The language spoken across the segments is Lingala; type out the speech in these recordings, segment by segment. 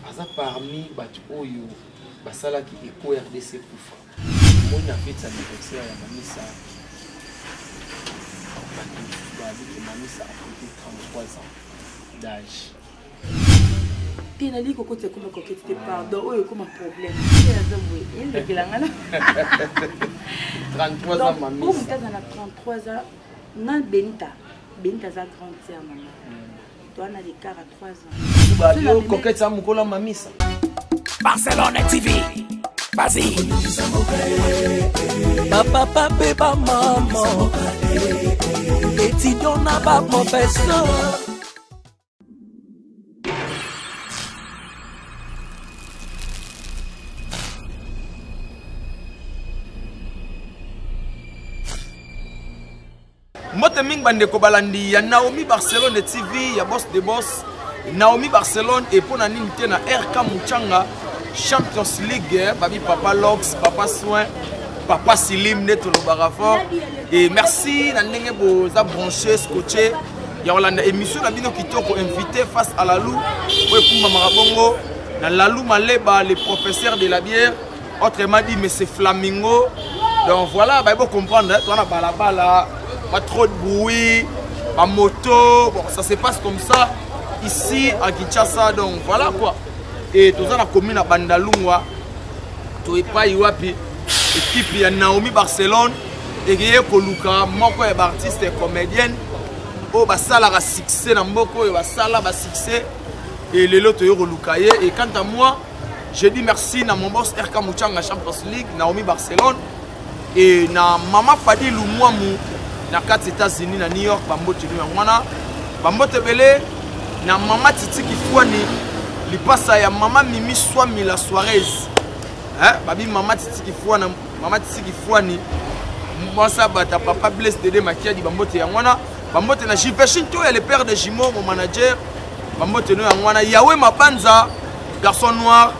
Aza parmi bato oyo basalaki Eco RDC kufa. Omoni na feti anniversaire ya Mamisa, bato mosusu bayebi ke Mamisa afete 33 ans d'âge. Te nalingi kokotisa ekoma koketi te, pardon, oyo ekoma problème. Te naza boye elekela nga na 33 ans Mamisa. Oyo moto aza na 33 ans na Benita. Benita aza grande sœur na nga. Toi na l'écart à 3 ans. Ba yo coquette sa mukola mamisa. Barcelone TV. Vas-y. Ba papa pe ba maman. Étudiant na ba professeur. Mbote mingi bandeko balandi ya Naomi Barcelone TV ya Boss de Boss. Naomi Barcelone et pona nini te na RK Muchanga Champions League babi Papa Lox, Papa Soin, Papa Silim nde tolobaka fort. Et merci na ndenge boza branché, scotché ya kolanda émission na bino kitoko invité face à la loup oyo ekumbamaka bongo na Lalou Maleba le professeur de la bière. Autrement dit, mais c'est Flamingo. Donc voilà, bah, il faut comprendre, hein, toi, na balabala, pas trop de bruit, pas moto, bon, ça se passe comme ça ici à Kinshasa. Donc voilà quoi. Et tout ça, la commune à Bandalungwa, tout est pas iwapi, équipe ya Naomi Barcelone, et qui est Koluka, moko ya artiste et comédienne, oh, bah, ça, la succès na mboko, bah, ça, la succès, et lelo toyo koluka ye. Et quant à moi, je dis merci na mon boss RK Muchanga Champions League, Naomi Barcelone et na Mama Fadi Lumwamu na kati États-Unis na New York bambote no yango wana bambote ebele na Mama Titi Kifuani lipasa ya Mama Mimi Swamila Suarez hein babi Mama Titi Kifuana Mama Titi Kifuani mwasa bata papa Blaise Dede Makiadi bambote yango wana bambote na Jiveshin Toya le père de Jimo mon manager bambote no yango wana Yahweh Mabanza garçon noir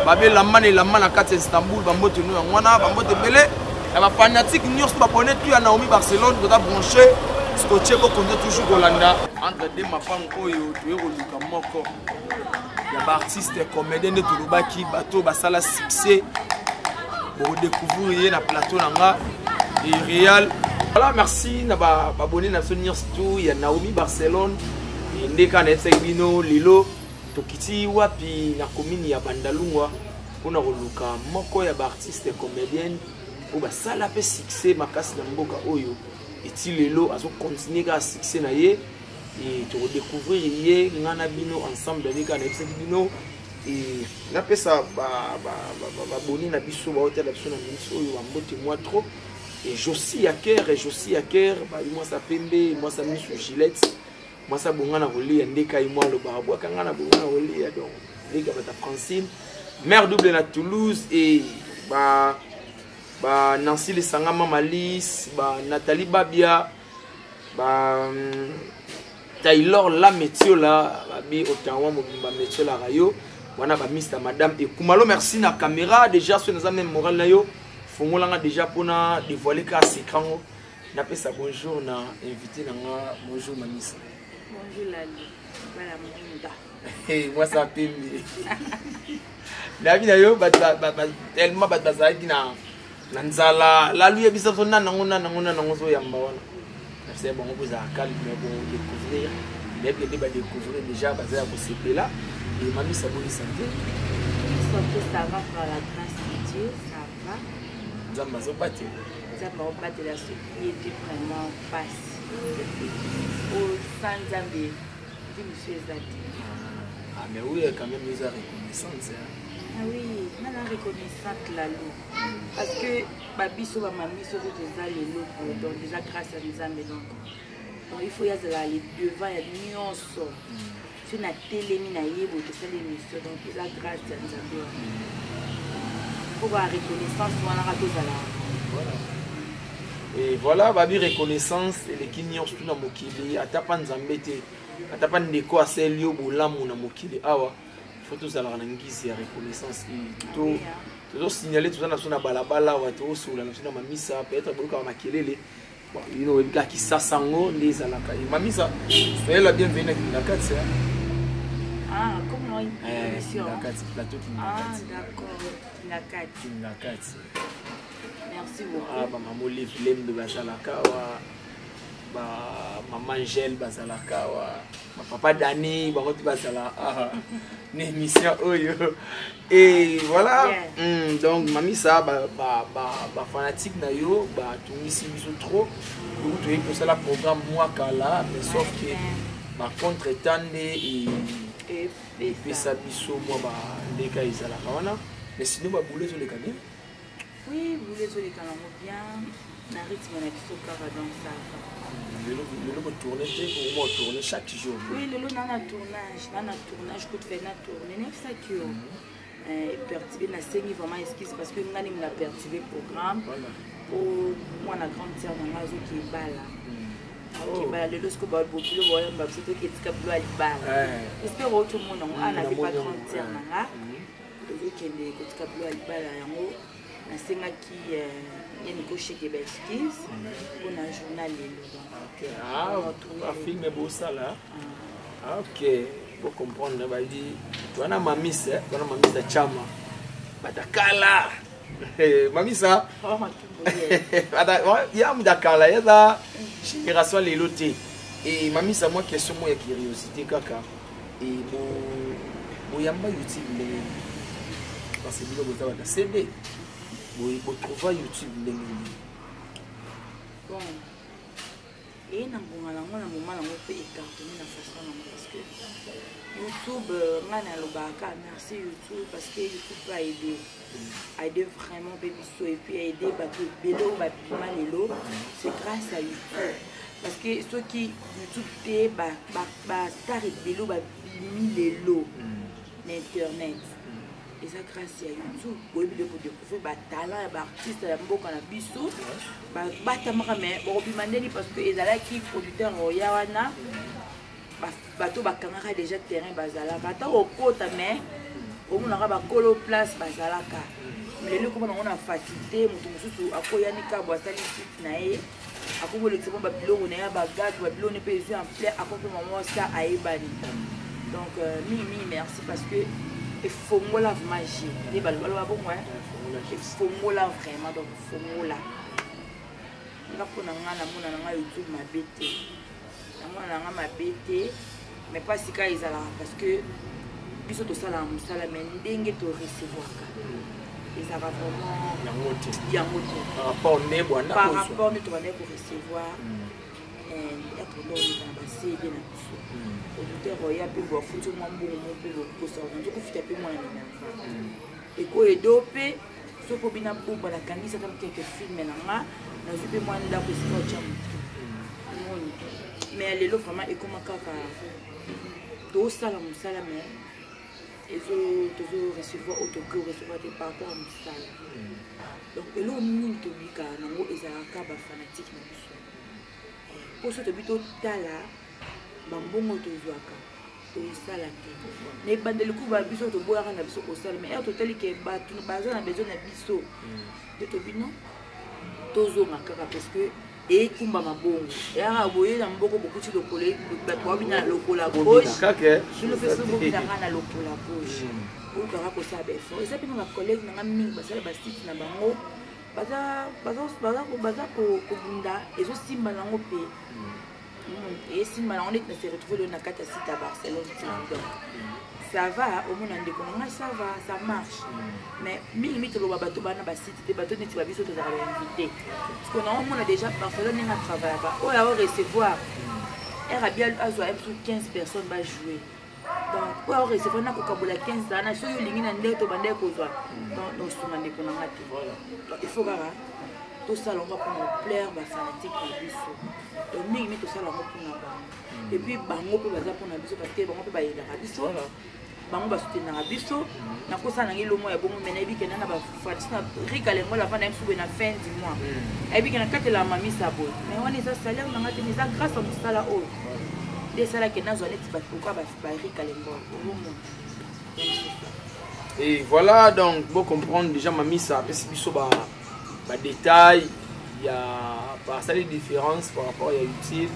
babe lamba na elamba na kati ya Istanbul bambote no yango wana bambote ebele na bafanatike nyonso babone tu ya Naomi Barcelone toza branché scotché bokonza toujours kolanda entre deux mapango oyo toye koluka moko ya baartiste comédien nde tolobaki bato basala succès bokodécouvrir ye na plateau na nga et réal. Voilà, merci na babone na biso nyonso tu ya Naomi Barcelone nde kaka nayebisaki bino lelo tokiti wapi na commune ya Bandalungwa mpona koluka moko ya baartiste comédienne oyo basala mpe succès makasi na mboka oyo eti lelo azokontinue kaka succès na ye e tokodécouvrir ye nga na bino ensemble nde kaka nayebisaki bino e napesa baboni na biso baotala biso na minute oyo bambote mwa trop e Josi ya Ker, Josi ya Ker bayi mwasa pembe mwasa misu Gillette mwasi abonga na kolia nde kai mwa alobaka bwaka nga na bonga na kolia donc leka bata Francine mère double na Toulouse et ba ba Nancy Lisanga Mama Liss ba Nathalie Babia ba Taylor la Metiola babi Ottawa mobimba Metiola rayo wana ba Mr Madame et Kumalo merci na caméra déjà so naza même moral na yo fongolanga déjà pona dévoiler ka secret ngo napesa bonjour na invité na nga. Bonjour Mamisa. Bonjour Lali. Bala mwinda. Hey, moi ça pembe. Nabi na yo ba tellement ba bazalaki na na nzala lalu yebisa biso nani nango nani nango nani nango ozoyamba wana nafisa bango kozala calme bon découvrir nayebi nde badécouvrir déjà baza ya kosepela e Mamisa boni santé? Santé ça va par la grâce de Dieu, ça va. Nzambe azobatela. Nzambe azobatela soki ye te vraiment pasi. Osa Nzambe vie mosusu eza te. Ah mais oui, quand même eza reconnaissante. Hein? Ah oui, nana reconnaissante Lalo. Parce que babiso bamamiso oyo toza lelo boye donc eza grâce ya Nzambe donc. Donc il faut yazala le devant ya nyonso. Soki natelemi na ye boye tosali émission donc eza grâce ya Nzambe wana. Faut ba reconnaissance wana kaka tozala. Voilà. Et voilà, babi reconnaissance eleki nyonso tu na mokili ata pa Nzambe te ata pa ndeko asali yo bolamu na mokili awa faut tozalaka na ngisi ya reconnaissance to tozosignale toza na biso na balabala awa tozosola na biso na Mamisa peut-être bolukaka makelele bon bino oyebi kaka kisasa yango nde ezalaka ye. Mamisa, soyez la bienvenue na kati. Ah, comme Eh. Émission. Kingakati, plateau Ah, Kingakati. d'accord. Kingakati. Kingakati. Merci beaucoup. Ah, bamama Olive Lembe bazalaka awa, bamama Angèle bazalaka awa, bapapa Dani bango mpe bazala awa na émission oyo. Et voilà. Donc mamisa, bafanatique na yo batungisi biso trop. Donc toyebi kosala programme mwa kala, mais sauf que bacontretemps nde epesa biso mwa bandeka ezalaka wana. Mais sinon baboulot ezoleka bien? Oui, boulot ezoleka nango bien, na rythme na biso kaka, donc ça va. Lelo botourne te? Okoma otourne chaque jour? Oui, lelo na tournage, na tournage, coup de fait na tourne, nayebisaki yo perturbé. Nasengi vraiment excuse parce que nga ndenge na perturbé programme po mwana grande sœur na nga azoki ebala, aoki ebala lelo. Siko bobilo boyamba biso, toki etika bilo ya libala. Espere oti omona yango ana mpe pa grande sœur na nga, tozokende kotika bilo ya libala yango. Nasengaki ye nikosheke ba excuse mpona journal lelo, donc. Bafilm bosala, ok, bocomprendre. Bali wana mamisa, wana mamisa chama batakala mamisa ya mutakala, eza génération lelo te. E mamisa, mwa question moko ya curiosité kaka. E boyamba YouTube ndenge nini? Parce que bino boza bata CD, botrouva YouTube ndenge nini? Bon, eye na ngonga nango, na moma nango mpe ecartonné na façon nango, parce que YouTube, ngai nalobaka merci YouTube, parce que YouTube mpe aide, aide vraiment mpe biso, et puis aide bato ebele oyo babima lelo, c'est grâce à YouTube. Parce que soki YouTube te, bastar ebele oyo babimi lelo na internet, eza grâce ya YouTube. Boyebi nde kodécouvrir batalent ya baartiste ya mboka na biso batamaka, mais bakobima ndeni? Parce que ezalaki producteur oya wana, bato bakangaka déjà terrain, bazalaka ata kokota, mais omonaka bakolo place bazalaka. Lelo ekoma nango na facilité, moto mosusu akoyani kabo, asali site na ye, akomi kolekisa mwa babiloko na ye, bagage, babiloko ne mpe ezwi en plein, akomi mpe mama sa ayebani. Donc mingimingi merci, parce que efongola vraiment g nde balobaloba bongo, efongola vraiment. Donc efongola nga, mpo na nga namona na nga YouTube mabe te, namona na nga mabe te, mais mpasi kaka ezalaka parce que biso tosalaka mosala, mais ndenge torecevoirka ezalaka vraiment yango te. Yango te. Par rapport nde bwanda. Par rapport nde tobandaki korecevoir atondo oleka na baCD na biso, producteur oya mpe boafuti mwa mbongo mo mpe bokosa kofuta mpe mwana minerval ekoyedo mpe. Soki obina bomba, nakangisi ata quelque film na nga, nazwi mpe mwa ndako esika otya motu moni. Mais lelo vraiment ekoma kaka tosala mosala, mais ezo tozo recevoir oyo tokoki recevoir te par rapport à mosala. Donc eloko mingi tobikaka nango ezalaka bafanatike na biso, mpo so tobi totala bambongo tozwaka, tosala te. Na ebandeli kuba biso toboyaka na biso kosala, mais ere totali ke bato baza na besoin na biso nde tobi non, tozonga kaka, parce que ekumba mabongo eyaka boye na mboko, bokuti lokolo, bato babina na lokola gauche, bino mpe so bobinaka na lokola gauche, oyokaka kosala baeffort. Eza mpe na bacollègue nanga mingi basala basite na bango, baza kobunda, ezosimba nango mpe esimba nango neti na se retrouve lelo na kati ya site ya Barcelone TV. Donc ça va, omona ndeko na ngai, ça va, ça marche. Mais mingi toloba bato bana basite te, bato neti babiso tozalaka bainvité, parce que naomona déjà Barcelone ndenge atravaillaka, oyo ao recevoir ere abi azwa ye biso 15 personnes bajouer. Donc oyo ao recevoir nakokabola 15 wana, soki olingi na ndenge tobandeki kozwa, donc nosunga ndeko na nga te. Donc il faut kaka tosala yango mpona plaire bafanatike na biso. Donc mingi mingi tosala yango mpona bango, et puis bango mpe baza mpona biso, parce que bango mpe bayelaka biso, bango basoutenaka biso. Nakosala nange elomo ya bongo, mais nayebi ke na bafanatike na Rika Lengola avanda ye mosu boye na fin du mois, ayebi ke na katela mamisa boye, mais wana eza salaire nanga te, mais eza grâce ya mosala oyo nde esalaki nazwa neti bato lokola barika Lengola, ozomona. Et voilà, donc bon, comprendre déjà mamisa apesi biso ba badétail ya basali différence par rapport ya YouTube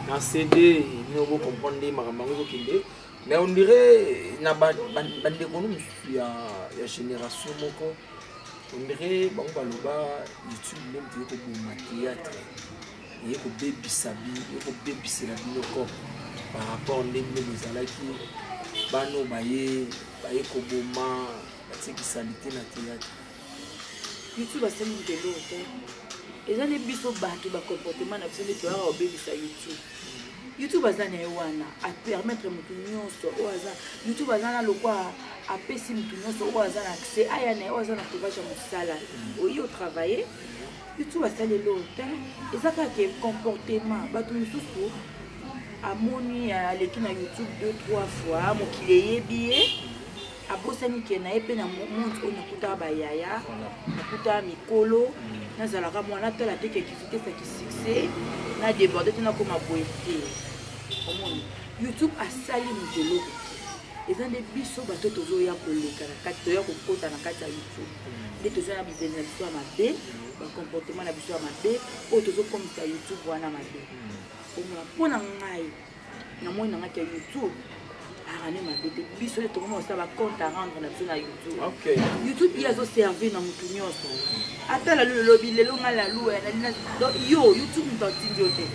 na CD. Bino bocomprendre nde makambo yango ezokende. Mais on dirait na bandeko no mosusu ya génération moko, on dirait bango baloba YouTube nde moto ye koboma théâtre, eye kobebisa bino, eye kobebisela bino cop par rapport nde bino bozalaki bano baye baye koboma, batiaki salite na théâtre. YouTube asali moto eloko te, eza nde biso bato, bacomportement na biso nde toyaka kobebisa YouTube. YouTube aza na ye wana, apermettre motu nyonso oyo aza YouTube, aza na lokwa, apesi motu nyonso oyo aza na accès aya na ye, oyo aza na courage ya mosala, oyi otravaille. YouTube asali eloko te, eza kaka ke comportement. Bato mosusu amoni aleki na YouTube deux trois fois, mokili eyebi ye, abosani ke na ye mpe na monde oyo nakutaka bayaya, nakutaka mikolo, nazalaka mwana, natala te ke vitesse ya kisuccès na déborde te, nakoma boye te. Omoni, YouTube asali moto eloko te, eza nde biso bato tozoya koleka na kati, toya kokota na kati ya YouTube nde toza na bizali na biso ya mabe, bacomportement na biso ya mabe oyo tozokomisa YouTube wana mabe. Omona, mpo na ngai, namoni na ngai ya YouTube arane mabe te, biso nde tokoma kosala bacompte à rendre na biso na YouTube. YouTube ye azoservir na motu nyonso, ata lalo elobi lelo ngai lalu donc yo YouTube moto atindi yo te,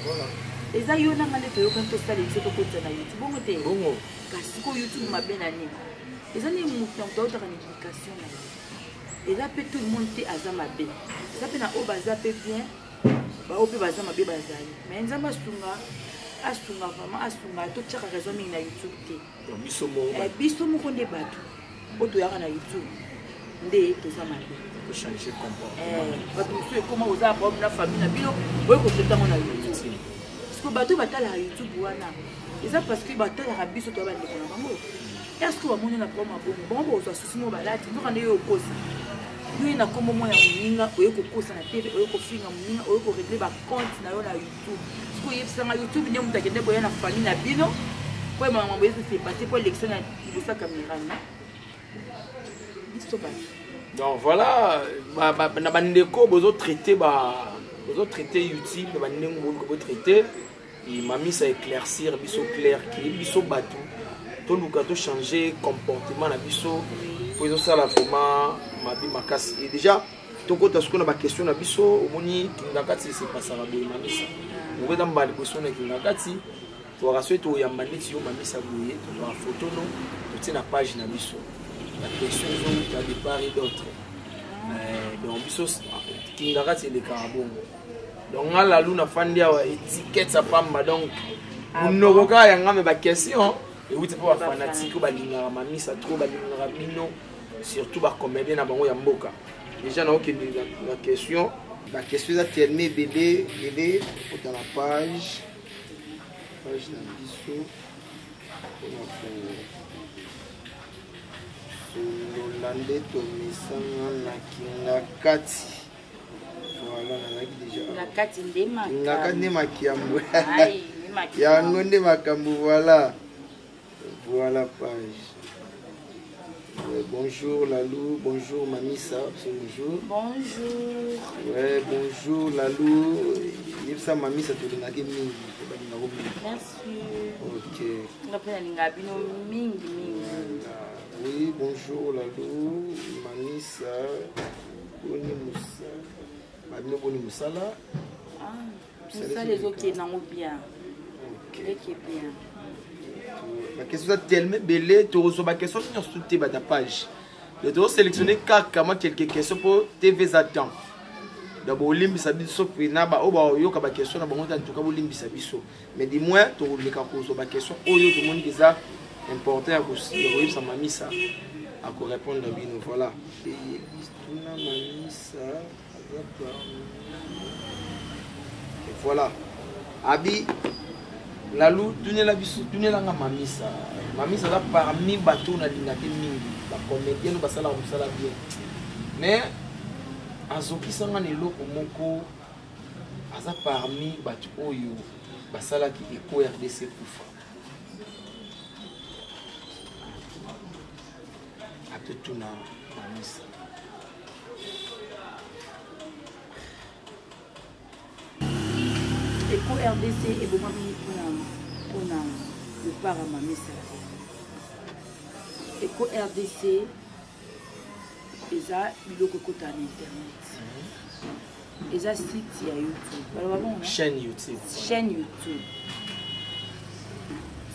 eza yo na ngai nde toyokani tosala biso tokotisa na YouTube bongo te. Kasi sikoyo YouTube mabe na nini? Eza nde motu na moto aotaka na éducation na ye, eza mpe tout le monde te aza mabe, eza mpe na oyo baza mpe bien, baoyo mpe baza mabe bazali. Mais Nzambe asunga, asunga vraiment, asunga. Totiaka raison mingi na YouTube te. Biso moko. Biso moko nde bato oyo toyaka na YouTube nde toza mabe. Changer comportement. Bato mosusu ekoma oza problème na famille na bino, oyo kosetango na YouTube, parce que bato oyo batalaka YouTube wana eza parce que batalaka biso, toya bandeko na bango. Est ce que bamoni na problème ya bongo, bango bakozwa susi mo balati nzoka nde yo okosa, yo ye na nkombo moko ya moninga, oye kokosa na TV, oye kofinga moninga, oye korégler bacompte na yo na YouTube. Soki oyebisanga YouTube nde moto akende koya na famille na bino po emaka mambo yesu se passe, po elekisa na liboso ya caméra na biso bato. Donc voilà, na bandeko bozotraite, bozotraite YouTube na bandenge boluka botraite, mamisa éclaircir biso clair ke biso bato toluka tochange comportement na biso po ezosala vraiment mabe makasi. Et déjà tokota sikoyo na baquestion na biso. Omoni, Kinga Kati esepasaka boye, mamisa okota mbala liboso na Kinga Kati, tozwaka soki toyamba neti yo mamisa boye, tozwaka photo no, totie na page na biso, baquestion ezowuta de part et d'autre. Donc biso Kinga Kati elekaka bongo. Donc nga lalu nafandi awa, étiquette ya pamba, donc monoko kaka ya nga, me baquestion ewuti mpo bafanatike oyo balingaka mamisa trop, balingaka bino, surtout bacomédien na bango ya mboka. Déjà naokende na question. Baquestion eza tellement ebele ebele. Okota na page na biso mpona kosolola nde tomesanga na Kinga Kati. Voilà, nazalaki déjà na kati nde. Kinga Kati nde makiambo yango nde makambo. Voilà, voilà page. Ouais, bonjour Lalou, bonjour Mamisa, bonjour. Bonjour. Ouais, bonjour Lalou. Yebisa Mamisa tolingaki mingi, balingako mingi. Merci. Ok. Nga mpe nalingaka bino mingi mingi. Voilà. Oui, bonjour Lalou, Mamisa, boni mosala. Babino boni mosala. Mosala ezokende yango bien. Ok. Eke bien. Baquestion eza tellement ebele, tokozwa baquestion nyonso te, bata page. Donc tozosélectionne kaka mwa quelques questions mpo TV eza temps. Donc bolimbisa biso mpena baoyo bayoka baquestion na bango te, en tout cas bolimbisa biso, mais du moins tokoleka kozwa baquestion oyo tomoni eza important ya koyebisa mamisa, akorépondre bino. Voilà, tuna mamisa aza parmi. Voilà, abi Lalu, tunela biso, tunelanga mamisa. Mamisa aza parmi bato oyo nalingaki mingi, bacomédien oyo basalaka mosala bien, mais azokisanga na eloko moko. Aza parmi bato oyo basalaki Eco RDC kufa. Atotuna mamisa. Eco RDC ebomami mpona départ ya mamisa te. Eco RDC eza biloko ekota na internet. Eza site ya YouTube. Baloba bongo? Chaîne YouTube. Chaîne YouTube.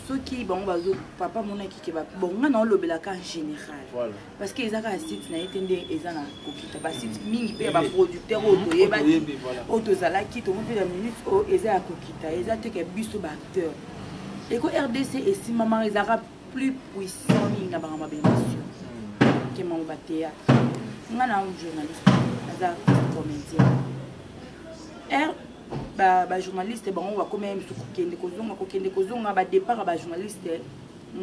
Soki bango bazo papa monaki ke bon nga na olobelaka en général. Voilà. Parce que eza kaka site na ye te nde eza na kokita ba site mingi mpe ya ba producteur oyo toyebaki oyo tozalaki tomoni mpe na minute oyo eza ya kokita eza te ke biso ba acteur. Eko RDC esimbamaka ezalaka plus puissant mingi na bango ba émission ke mango ba théâtre. Nga na journaliste naza comédien. R ba journaliste bango bakomi ya misu kokende kozonga kokende kozonga ba départ ya ba journaliste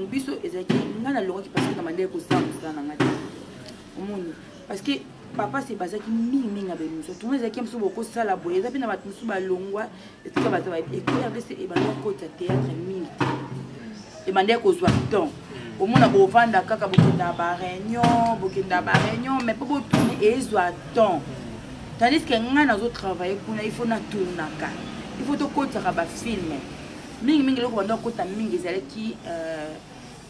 biso ezalaki nga nalongaki parce que na bandaki kosala mosala na nga te omoni parce que papa se bazaki mingi mingi na baémission tongo ezalaki mosusu bokosala boye eza mpe na bato mosusu balongwa etika bato rdc ebanda kokota théâtre mingi te ebandaki kozwa temps omona bovanda kaka bokenda baréunion bokenda baréunion mais mpo botourne ezwa temps tandis que ngai nazotravaille kuna il faut natournaka il faut tokotisaka bafilme mingimingi eloko banda kokota mingi ezalaki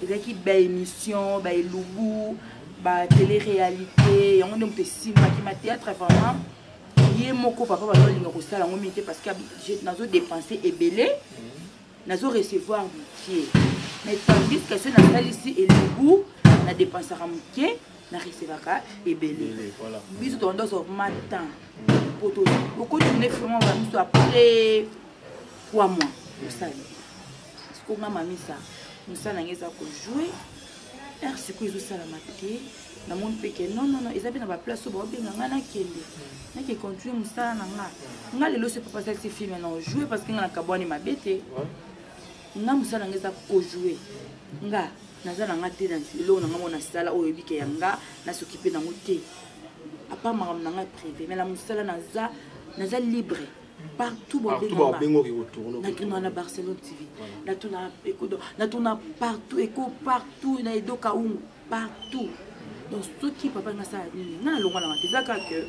ezalaki baémission baelubu batélé-réalité yango nde moto esimbaki ma théâtre vraiment ye moko papa bazolinga kosala yango mingi te parce que nazodepense ebele nazo recevoir moke mais tandis que soki nasalisi elubu na dépensaka moke na recevaka ebele biso toanda ozwa matin po okotourne vraiment ba miso après 3 mois osali sikoyo nga mamisa mosala na ngai eza kojoue heure sikoyo ezosalama te namoni mpe ke non non non eza mpe na baplace oyo baobenga ngai nakende nake continue mosala na nga nga lelo se papa asalisi filme na ojoue parce que nga nakabwani mabe te nga mosala na nga eza kojoue nga naza na nga te na eloko na nga moko nasala oyo oyebi ke ya nga nasokipe nango te apa makambo na nga privé mais na mosala naza naza libre partout natuna na Barcelone TV natuna natuna partout eko partout na edoka ungu partout donc soki papa nga asala nini nga nalongwa nanga te eza kaka ke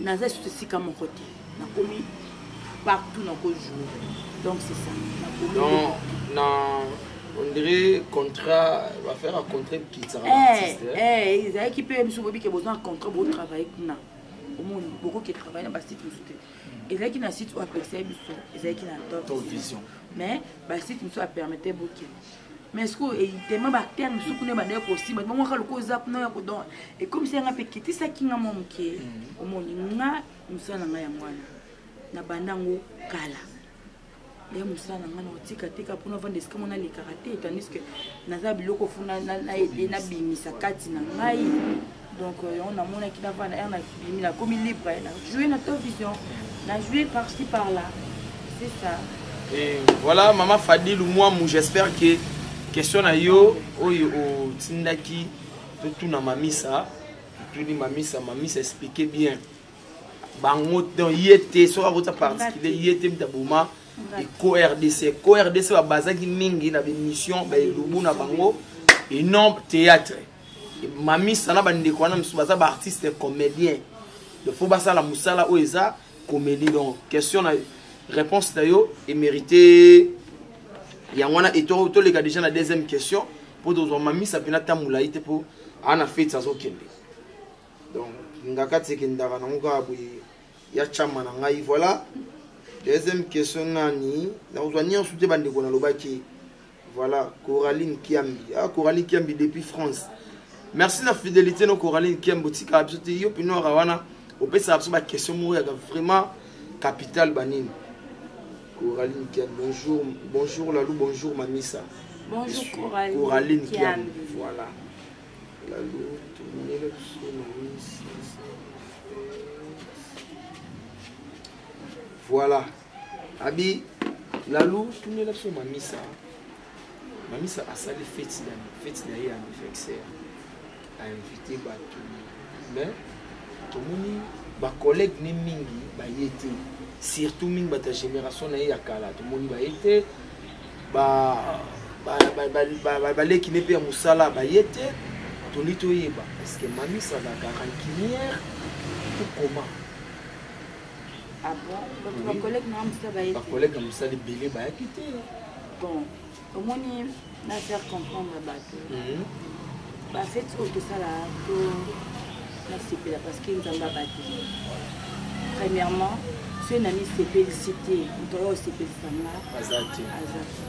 naza lisusu esika moko te nakomi partout nakojoue donc c'est ça nakomi na on dirait contrat bafaire un contrat ekitaka ezalaki mpe biso boyebi ke boza na contrat botravaille kuna omoni bokoki travaille na basite mosusu te ezalaki na site oyo apekisaki biso ezalaki na top vision mais basite mosusu apermete bokende mais sikoyo tellement baacteur mosusu kuna ebandaki kosimba bongo kaka lokola oza kuna ya kodon ekomisa yanga mpe ekitisaki nga mwa moke omoni nga mosala na ngai yango wana nabanda yango kala ya mosala na ngai nakotika te kaka mpona vanda esika mona alekaka te tandis que naza biloko fo naede nabimisa kati na ngai donc yango namonaki navanda ere nabimi nakomi libre na joue na top vision na joue par ci par là c'est ça. Et voilà maman Fadilou Mouamou, j'espère que question na yo oyo otindaki totuna mamisa totuni mamisa mamisa expliquer bien bango donc ye te soki akota particulier ye te mutu aboma eko RDC eko RDC babazaki mingi na bemission baelubu na bango et non théâtre mamisa na bandeko wana mosusu baza baartiste comédien donc fo basala mosala oyo eza comédie donc question na réponse na yo emérité yango wana toleka déjà na deuxième question mpo tozwa mamisa mpena ta molai te mpo aa na fete azokende donc ngaka ti ekendaka nango kaka boye ya chama na ngai voilà deuxième question nani nakozwa nyonso te bandeko nalobaki voilà Coraline Kiambi ah Coraline Kiambi depuis France merci na fidélité no Coraline Kiambi otikaka biso te yo pinoaka wana opesaka biso baquestion moko yaka vraiment capital banini Coraline Kiambi bonjour bonjour Lalou bonjour Mamisa bonjour Coraline, Coraline Kiambi voilà Lalou tournela biso Mamisa voilà abi Lalou tournela biso Mamisa Mamisa asali fête na fête na ye anniversaire a invité bato mais tomoni bacollègue ne mingi baye te surtout mingi bato ya génération na ye ya kala tomoni baye te baleki ne mpe ya mosala baye te toli toyeba est ce que Mamisa azalaka rancunière ou comment? Ah bon? Bato bacollègue na mosala baye te bacollègue ya mosala ebele bayaki te bon omoni na faire comprendre bato. Bafete oyo tosala to nasepela parce que Nzambe abateli. Premièrement, soki na misepelisi te, moto oyo osepelisa nga aza te. Aza te.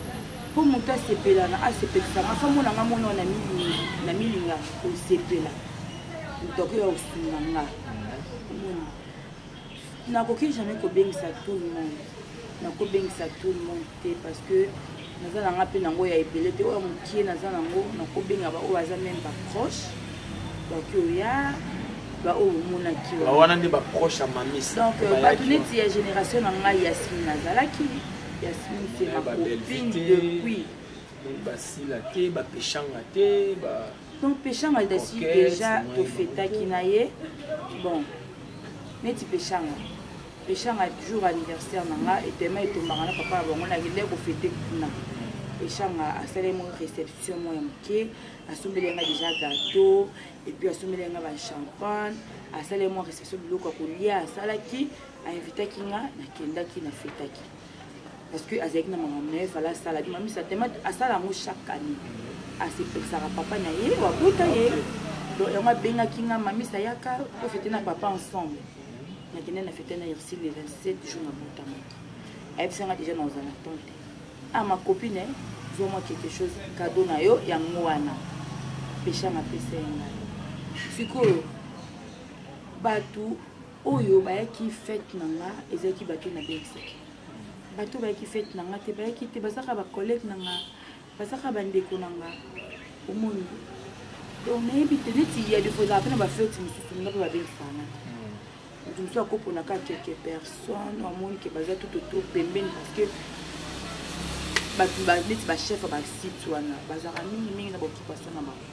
Mpo moto asepela na asepelisa nga, fa mona nga mona na milinga, na milinga kosepela. Moto akoya kosunga nga. Omona. Nakoki jamais kobengisa tout le monde. Nakobengisa tout le monde te parce que naza na nga mpe nango ya ebele te, oyo mokie naza nango nakobenga baoyo baza meme baproche bakoki oya, baoyo omonaki wana nde baproche ya mamisa. Donc bato neti ya génération na ngai, Yasmine azalaki, Yasmine c'est ma copine depuis. Basila te, bapeshanga te. Donc Peshanga dasi déjà tofetaki na ye. Bon, neti Peshanga, Peshanga jour anniversaire na nga etema etombaka na papa na bango, nakendaki kofete kuna. Peshanga asali mo réception mo ya moke, asombeli nga déjà gâteau et puis asombeli nga bachampagne, asali mo réception, biloko ya kolia asalaki, ainvitaki nga, nakendaki, nafetaki parce que azalaki na makambo na ye fala asala. Mamisa tema asala yango chaque année, asepelisaka papa na ye wabuta ye. Donc yango abengaki nga: "Mamisa, yaka tofete na papa ensemble." Nakende na fete na Ursile le 27 jour nabotamaki. Ayebisanga déjà na ozala temps te. Ah, ma copine, zwa mwa quelque chose, cadeau na yo yango wana. Peshanga apesa ye ngai. Sikoyo bato oyo bayaki fete na nga ezalaki bato nabengisaki. Bato bayaki fete na nga te, bayaki te, bazaka bacollègue na nga, bazaka bandeko na nga, omoni. Donc nayebi te, neti ya defo ezalaka mpe na bafete mosusu nga mpe babengisaka nga te. Moto mosusu akopona kaka quelques personnes, amoni ke baza tout autour pembeni, parce que bato neti bachef ya basite wana bazalaka mingimingi na baoccupation na bango,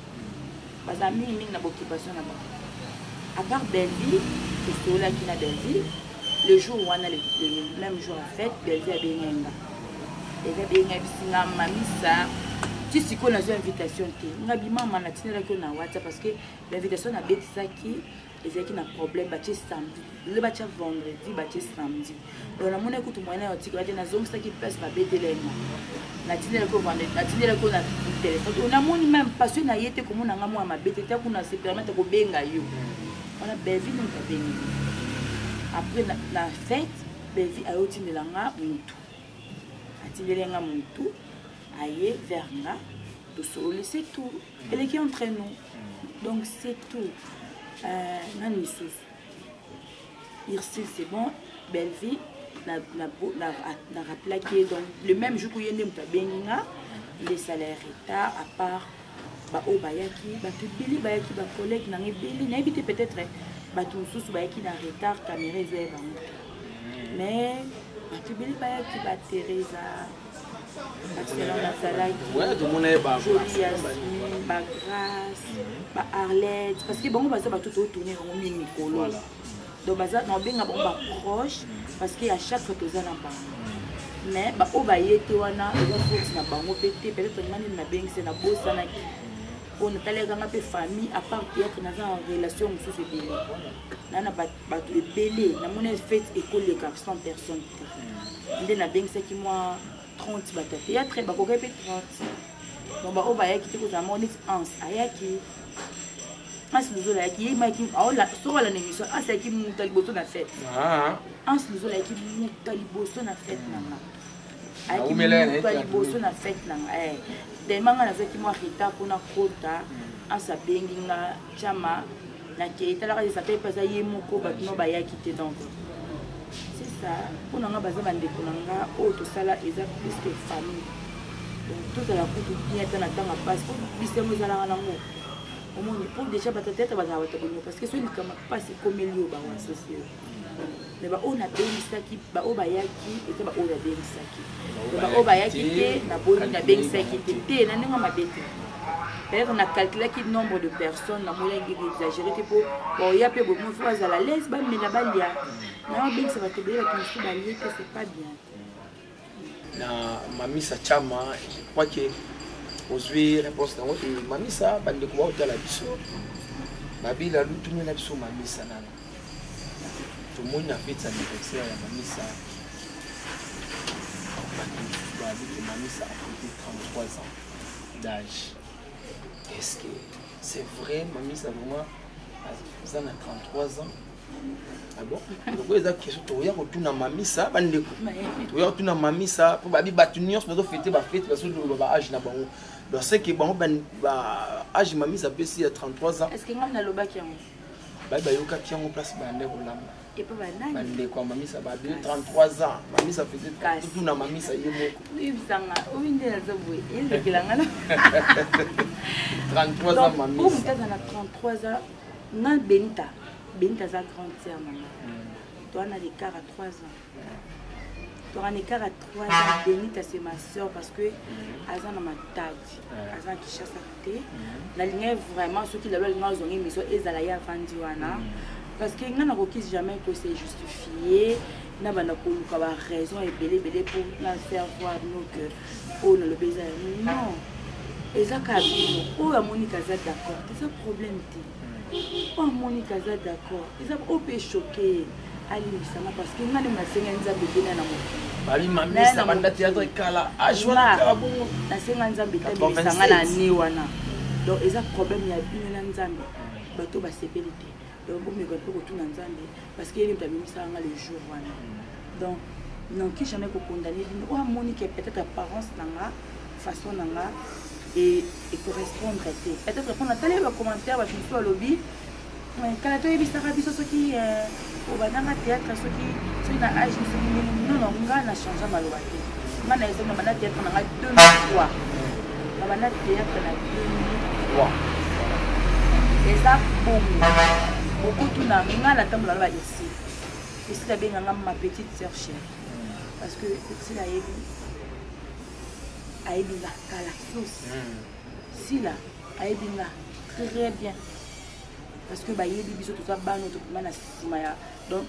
bazala mingimingi na baoccupation na bango. À part Bellevie, tosololaki na Bellevie le jour wana, le même jour ya fête. Bellevie abengai nga, Bellevie abengai bisinga: "Mamisa, ti sikoyo nazwa invitation te." Nga bimama natindelaki yo na WhatsApp parce que l'invitation nabetisaki ezalaki na problème, batie samedi, lelo batia vendredi, batie samedi. Donc namoni kutu moyen ya otika te, nazongisaki place babetela nga, natindelaki yo vendredi, natindelaki yo na téléphone. Donc namoni même parce na ye te komona nga mwana mabe te, te kuna se permettre kobenga yo wana. Bellevie nde moto abengi après na fête. Bellevie ayotindela nga mutu, atindeli nga mutu, aye vers nga, tosololi, c'est tout, eleki entre nous. Donc c'est tout. Nani lisusu? Ursule, c'est bon. Bellevie na rappelaki ye. Donc le même jour koye nde moto abengi nga nde esala ya retard. À part baoyo bayaki, bato ebele bayaki, bacollègue nanga ebele, nayebi te, peut-être bato mosusu bayaki na retard, caméra ezoya bango te, mais bato ebele bayaki, bateresa Barcelone azalaki, Tomona ye. Joli Yasmine, bagrâce, baarlette, parce que bango baza bato totourne bango mingi mikolo. Donc baza naobenga bango baproche parce que à chaque fois toza na bango. Mais baoyo baye te wana eza faute na bango mpe te, peut-être nga nini nabengisi, nabosanaki mpo natalekanga mpe famille. À part théâtre, naza na relation mosusu ebele na na bato ebele. Namoni fête ekoleka 100 personnes te, nde nabengisaki mwa 30 bato ya théâtre, bakokaki mpe 30. Donc baoyo bayaki te kozala moko neti Anse ayaki, Anse Luzola ayaki, ye mayaki soki olanda émission, Anse ayaki moto ya liboso na fête. Anse Luzola ayaki moto ya liboso na fête na nga, ayaki moto ya liboso na fête na nga. Tellement nga nazwaki mwa retard mpona kota, Anse abengi nga: "Chama, nakei." Talaka ezaka mpe aza ye moko, bato no bayaki te. Donc c'est ça, mpo na nga baza bandeko na nga oyo tosala eza plus que famille. Donc tozala kutu bien ata na ntango mpasi, mpo bisengo ezalaka nango, omoni, mpo déjà bato tete bazala bato bolingo, parce que soki likambo mpasi ekomeli yo, bango asosi yo. Mais baoyo nabengisaki, baoyo bayaki eza baoyo nabengisaki. Baoyo bayaki te, naboyi, nabengisaki te te na ndenge mabe te. Peut-être nacalculaki nombre de personnes, namonaki exagéré te, mpo baoya mpe bomo fo bazala lese, bamela, balia. Na babengisa bato ebele, bato mosusu balie te, c'est pas bien. Na Mamisa Chama, je crois que ozwi réponse nango. E Mamisa, bandeko baotala biso, babila lutumela biso Mamisa nano. Tomoni na fête anniversaire ya Mamisa, bato mosusu babi ke Mamisa afêté 33 ans d'âge. Est ce que C'est vrai, mamisa vraiment aza na 33 ans. Ah bon? Loko eza question toya kotuna mamisa bandeko. Toya kotuna mamisa mpo babi bato nyonso bazofete bafete bazoloba ba age na bango. Donc c'est que bango ba age mamisa apesi ya 33 ans. Est-ce que ngai nalobaki yango? Babi bayokaki yango place bande kolamba. Bandeko ya mamisa babi 33 ans. Mamisa fete totuna mamisa ye moko. Oyebisanga oyo nde naza boye elekela nga na 33 ans mamisa. Oyo moto aza na 33 ans nga Benita. Benita aza grande sœur na nga. Toa na l'écart à 3 ans. Toa na écart à 3 ans. Benita c'est ma sœur parce que aza na Matadi, aza na Kinshasa te. Nalingai vraiment soki lelo alinga azonga émission ezala ye avandi wana. Parce que nga nakoki jamais ko se justifier na banda koluka ba raison ebele ebele pour na faire voir bino que oyo nalobi eza non. Eza kaka bino oyo amoni kaza d'accord, eza problème te. Oyo amoni kaza d'accord, eza oyo mpe choqué ye alimbisanga parce que nga nde nasenga Nzambe ebena na mokili. Babi mamisa banda théâtre kala âge wana kala bongo. Nasenga Nzambe etabilisanga na année wana. Donc eza problème ya bino na Nzambe. Bato basepeli te. Donc bomeka mpe kotuna Nzambe parce que ye nde moto abimisaka nga le jour wana. Donc nakoki jamais kokondamne bino. Oyo amoni ke peut-être apparence na nga, façon na nga et correspondre te. Peut-être mpo natali ba commentaire bato mosusu balobi kala toyebisaka biso soki obandanga théâtre soki soki na âge soki ndenge non non nga na change maloba te. Nga na ezonga banda théâtre na nga 2003. Na banda théâtre na 2003. Eza bongo. Bokotuna nga na tambola na ba ici. Ici nabenga nga ma petite sœur chérie. Parce que ici nayebi ayebi nga kala sauce. Sila ayebi nga très bien. Parce que bayebi biso toza bana tokoma na nsima ya donc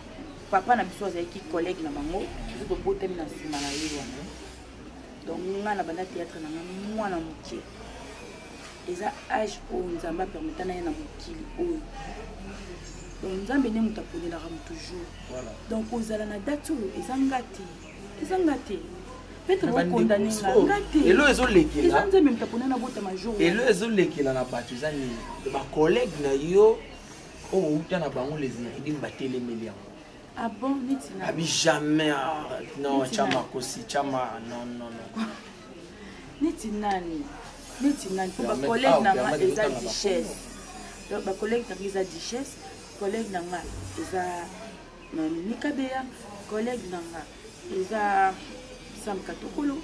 papa na biso azalaki collègue na bango biso tobotami na nsima na ye wana. Donc nga na banda théâtre na nga mwana moke. Eza âge oyo Nzambe apermeta na ye na mokili oyo. Donc Nzambe nde moto aponelaka moto jour. Donc kozala na date oyo eza nga te. Eza nga te. Peut-être bokondane nga nga te. Elo ezolekela. Eza Nzambe moto aponela na botama jour. Elo ezolekela na bato eza nini? Ba collègue na yo oyo outa na bango les Iridim batelemeli yango. Ah bon, neti na. Abi jamais, ah, non, Chama Kosi, Chama, non, non, non. Neti nani? Neti nani? Pour ba collègue na nga eza duchesse. Donc ba collègue na nga eza duchesse, collègue na nga eza Mika Beya, collègue na nga eza Sam Katokolo,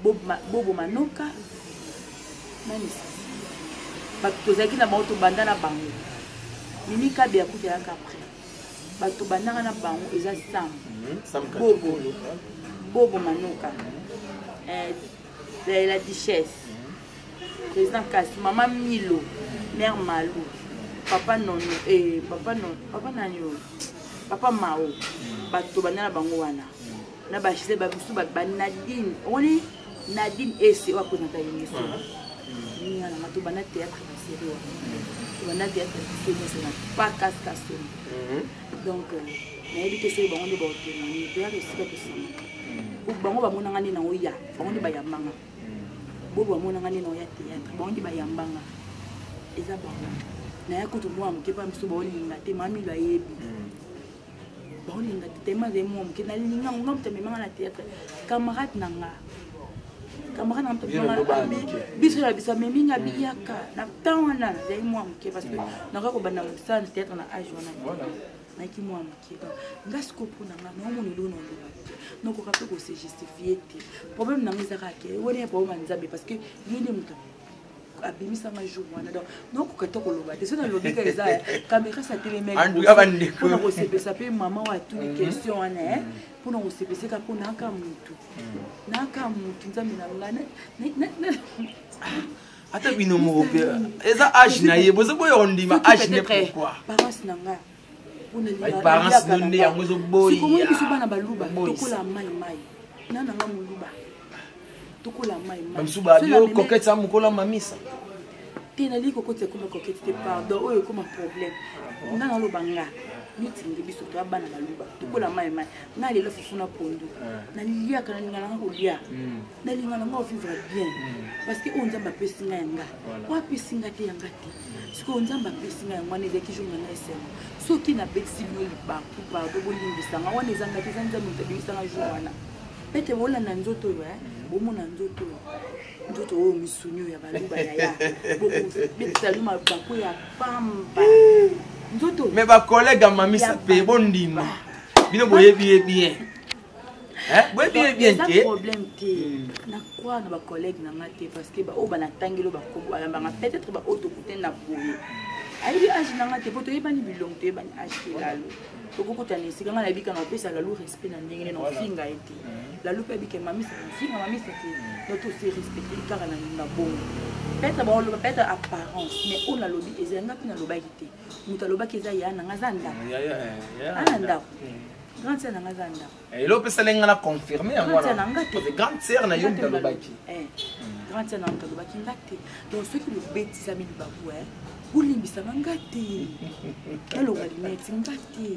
Bobo Manoka, nani sasa? Bato tozalaki na bango tobanda na bango. Mimi Kabeya kuta yaka après. Bato bandanga na bango eza Sam. Sam Bobo. Katokolo. Bobo Manoka. La duchesse. Président Kassi, Maman Milo, Mère Malou, Papa Nono, Papa Nono, Papa Nanyo, Papa Mao. Bato banda na bango wana. Na ba Gisèle, ba biso, ba, ba Nadine. Oni Nadine Ese wa présenter émission. Ninga na bato banda théâtre na série wana. Banda théâtre na série nyonso na pas casse casse. Donc nayebi te soki bango nde baotémoigner, toyaka esika tosangana. Po bango bamonanga nde na oya, bango nde bayambanga. Bobo bamonanga nde na oya théâtre, bango nde bayambanga. Eza bango. Naya kutu mwana moke mpa biso baolinga te, mami lo ayebi. Baolinga te, tellement azali mwana moke, nalinga ngo, nga moto amemanga na théâtre. Camarade na nga. Camarade na nga moto amemanga Bino na bana mike. biso na biso amemi nga biyaka. Na temps wana, nazali mwana moke parce que nakoki kobanda mosala na théâtre na âge wana. Nayaki mwana moke. Donc, nga sikoyo mpo na nga, naomona eloko na oloba te. Nakoka mpe kose justifier te. Problème na nga eza kaka ke, wana ya problème ya Nzambe parce que ye nde moto abimisanga jour wana. Donc, nakoka te koloba te. Soki nalobi kaka eza caméra sa telemeli En tout cas, bandeko. mpona kosepesa mpe mama oyo atuni question wana, eh? Mpona kosepesa kaka mpo nayaka motu. Nayaka motu, Nzambe na nga. Ata bino moko mpe, eza âge na ye, bozo boya kondima Soki âge ne peut-être pourquoi? parents na nga, mpona Ba linga- parents naliaka na no nde nga. yango ezoboya. Sikoyo biso bana baluba, Boyisa. tokola mai mai. Na na nga moluba. Tokola mai mai. Ba misusu ba Soki bio na meme- coquette sa mokola mamisa. Te, nalingi kokotisa ekoma coquette te, pardon. Oyo ekoma problème. Nga naloba, nga neti nde biso toya bana baluba, tokola mai mai. Nga lelo fufu na pondu naliaka, nalinga nanga kolia, nalinga nanga ovivre bien, parce que oyo Nzambe apesi nga, yanga oyo apesi nga te, yanga te. Sikoyo Nzambe apesi nga yango wana, ezalaki jour na ngai esengo. Soki nabetisi bino libaku, pardon, bolimbisanga. Wana ezanga te, eza Nzambe moto abimisanga jour wana. Pete bolanda nzoto oyo, bomona nzoto oyo, nzoto oyo, misuni oyo ya baluba. Yaya, bokobetisa bino mabaku ya pamba, nzoto. Mais bacollègue ya Mamisa mpe bondima, bino boyebi ye bien. Boyebi ye bien te. Problème te, na croire na bacollègue na nga te, parce que baoyo banatangeli oyo bakobo bayambanga, peut-être baoyo tokutani na boye, ayebi age na nga te, po toyebani bilongo, toyebani age te. Lalo tokokutana esika nga nayebi kaka opesa Lalu respect na ndenge nde na ofinga ye te. Lalu mpe abike Mamisa, ofinga Mamisa te. Donc tose respecte kaka na ndinga bongo. Peut-être baoloba peut-être apparence, mais oyo nalobi eza nga mpe nalobaki te. Moto alobaki eza ya na nga, aza ndako, ana ndako, grande sœur na nga aza ndako. Elo opesali nga na confirme yango. Grande sœur na nga te. Wana grande sœur na yo moto alobaki. Grande sœur na moto alobaki, nga te. Donc soki bobetisami libaku, bolimbisanga nga te. Nalonga lineti, nga te,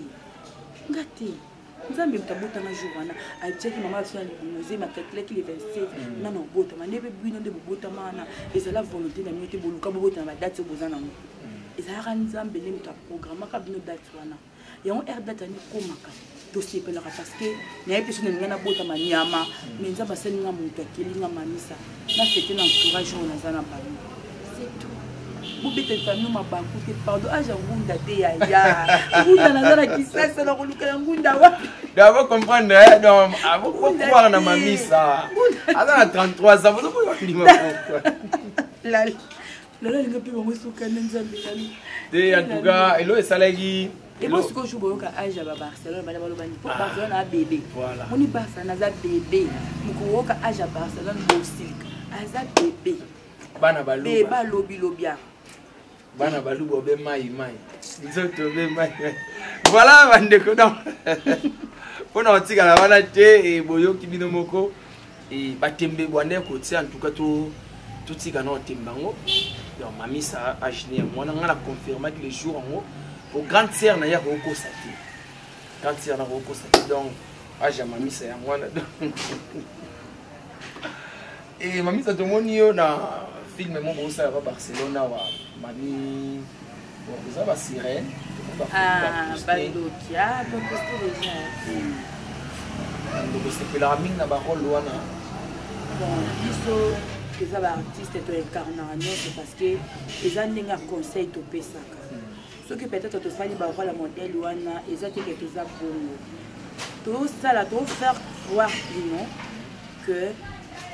nga te. Nzambe moto abotanga jour wana, atiaki mama biso na libumu, ezemi akalkulaki le 27 nano obotama. Nde mpe bino nde bobotama wana, ezala volonté na bino te. Boluka bobotama badate oyo boza nango, ezalaka Nzambe nde moto aprogrammaka bino date wana. Yango aire date wana ekomaka, tosepelaka, parce que nayebi te so nalinga nabotama nyama, mais Nzambe asali nga moto, akeli nga Mamisa na fete na entourage oyo naza na bango, c'est tout. Bobeta famille mabaku te, pardon. Age ya ngunda te, yaya ngunda naza na Kisasa, na koluka ya ngunda wapi? Donc avo comprendre, eh, donc avo croire na Mamisa aza na 33 ans, bozokoyandima pourquoi? Lalo alinga mpe bango esukana Nzambe, Lalo. Te, en tout cas elo esalaki. Ebo sikoyo jour boyoka age ya babarcelone, bana balobani mpo Barcelone aza bébé. Moni Barcelone aza bébé, mokolo oyoka age ya Barcelone, bosilika, aza bébé. Bana baluba. Bébé alobilobia. Bana baluba obe mai mai, nzoto obe mai mai. Voilà bandeko, donc mpona kotikala wana te, boyoki bino moko batembe bwande kotia. En tout cas totika na otembe yango. Donc Mamisa age ne yango wana, ngai na confirmaki le jour yango po grande sœur na ye akokosa te, grande sœur na akokosa te. Donc age ya Mamisa yango wana. E Mamisa, tomoni yo na film moko bosala pa Barcelone awa, mami, bon, eza basirène. Bandoki baposte déjà. Bandoko osepelaka mingi na barole wana. Bon, biso eza baartiste, toincarnaka nyonso, parce que eza ndenge ya conseil topesaka. Soki peut-être tosali barole ya modèle wana, eza te ke toza bongo. Tosala tofaire croire bino que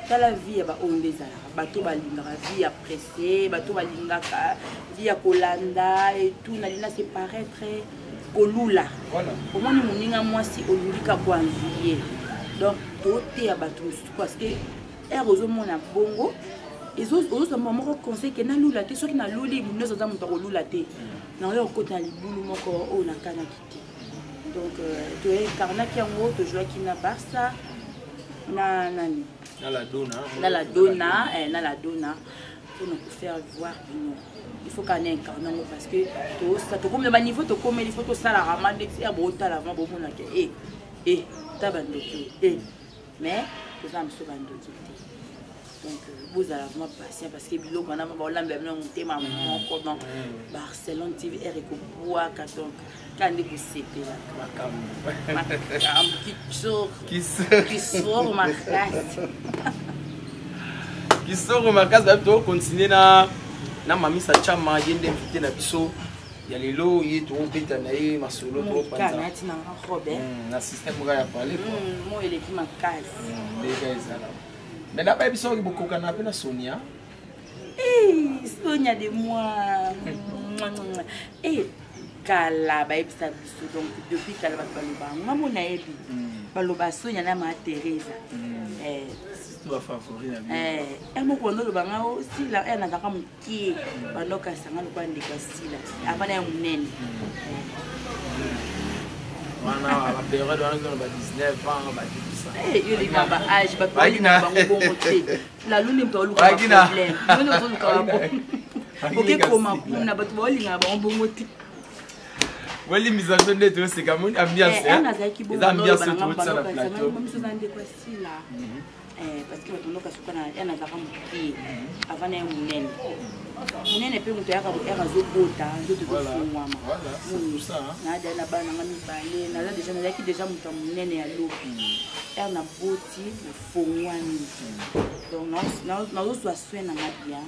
tala vie ya baoyo nde ezalaka. Bato balingaka vie ya pressé, bato balingaka vie ya kolanda etout. Nalinga se paraître kolula, omoni moninga mwasi olingi ka koenvie. Donc toteya bato mosusu, parce que ere ozomona bongo, ozozamba moko conseil ke nalula te. Soki naluli, nyonso aza moto akolula te, naoya kokota na libulu moko oyo nakanaki te. Donc toincarnaki yango, tozwaki na Barça na nani. Na la Dona. Na la Dona, na la Dona, mpona kofaire voir bino il faut kana incarne yango, parce que tokomi na baniveau tokomeli, il faut tosalaka ma ndeti ere bootala avant bomonaka e e ta bandoki e, mais toza na biso bandoki te. Donc bozala vraiment patient, parce que biloko wana baolambela bino motema moko. Donc Barcelone TV ere ekobwaka, donc kaka nde bosepelaka makambo kisoro makasi. Kisoro makasi. Babi tokocontinue na Mamisa Chama, ye nde invité na biso ya lelo. Ye tokobeta na ye masolo. Tokopanza robe na système kaka ya pale. Mo eleki makasi. Ndeka ezala, mais nabayebi soki bokokana mpe na Sonia. Sonia de moi e kala bayebisa biso. Donc depuis kala bato baloba, nga mo nayebi baloba Sonia na ma Teresa. E moko bando oloba nga Sila e nazalaka mokie, bandokasanga lokola ndeko ya Sila avana ya monene. Wana bapériode wana na ba 19 ans, ba 18. Yo linga ba age, bato balinga bango bongo te. Lalu nde moto aoluka baproblème, yo nde ozoluka baproblème. Okekoma kuna bato baolingaka bango bongo te. Bolimbisa biso nde toseka, moni ambiance Eh, nazalaki bongo. Eza ambiance tootisa na plateau. Miso eza ndeko asila. Parce que bato ndoka suka na ya nazalaka moke avant na ye monene monene mpe moto ayaka ere azobota nzoto ezofungwama. Naada na bana nanga mibale, naza déjà, nazalaki déjà moto ya monene ya lobi. Ere naboti, nafongwami, donc nazozwa soin nanga bien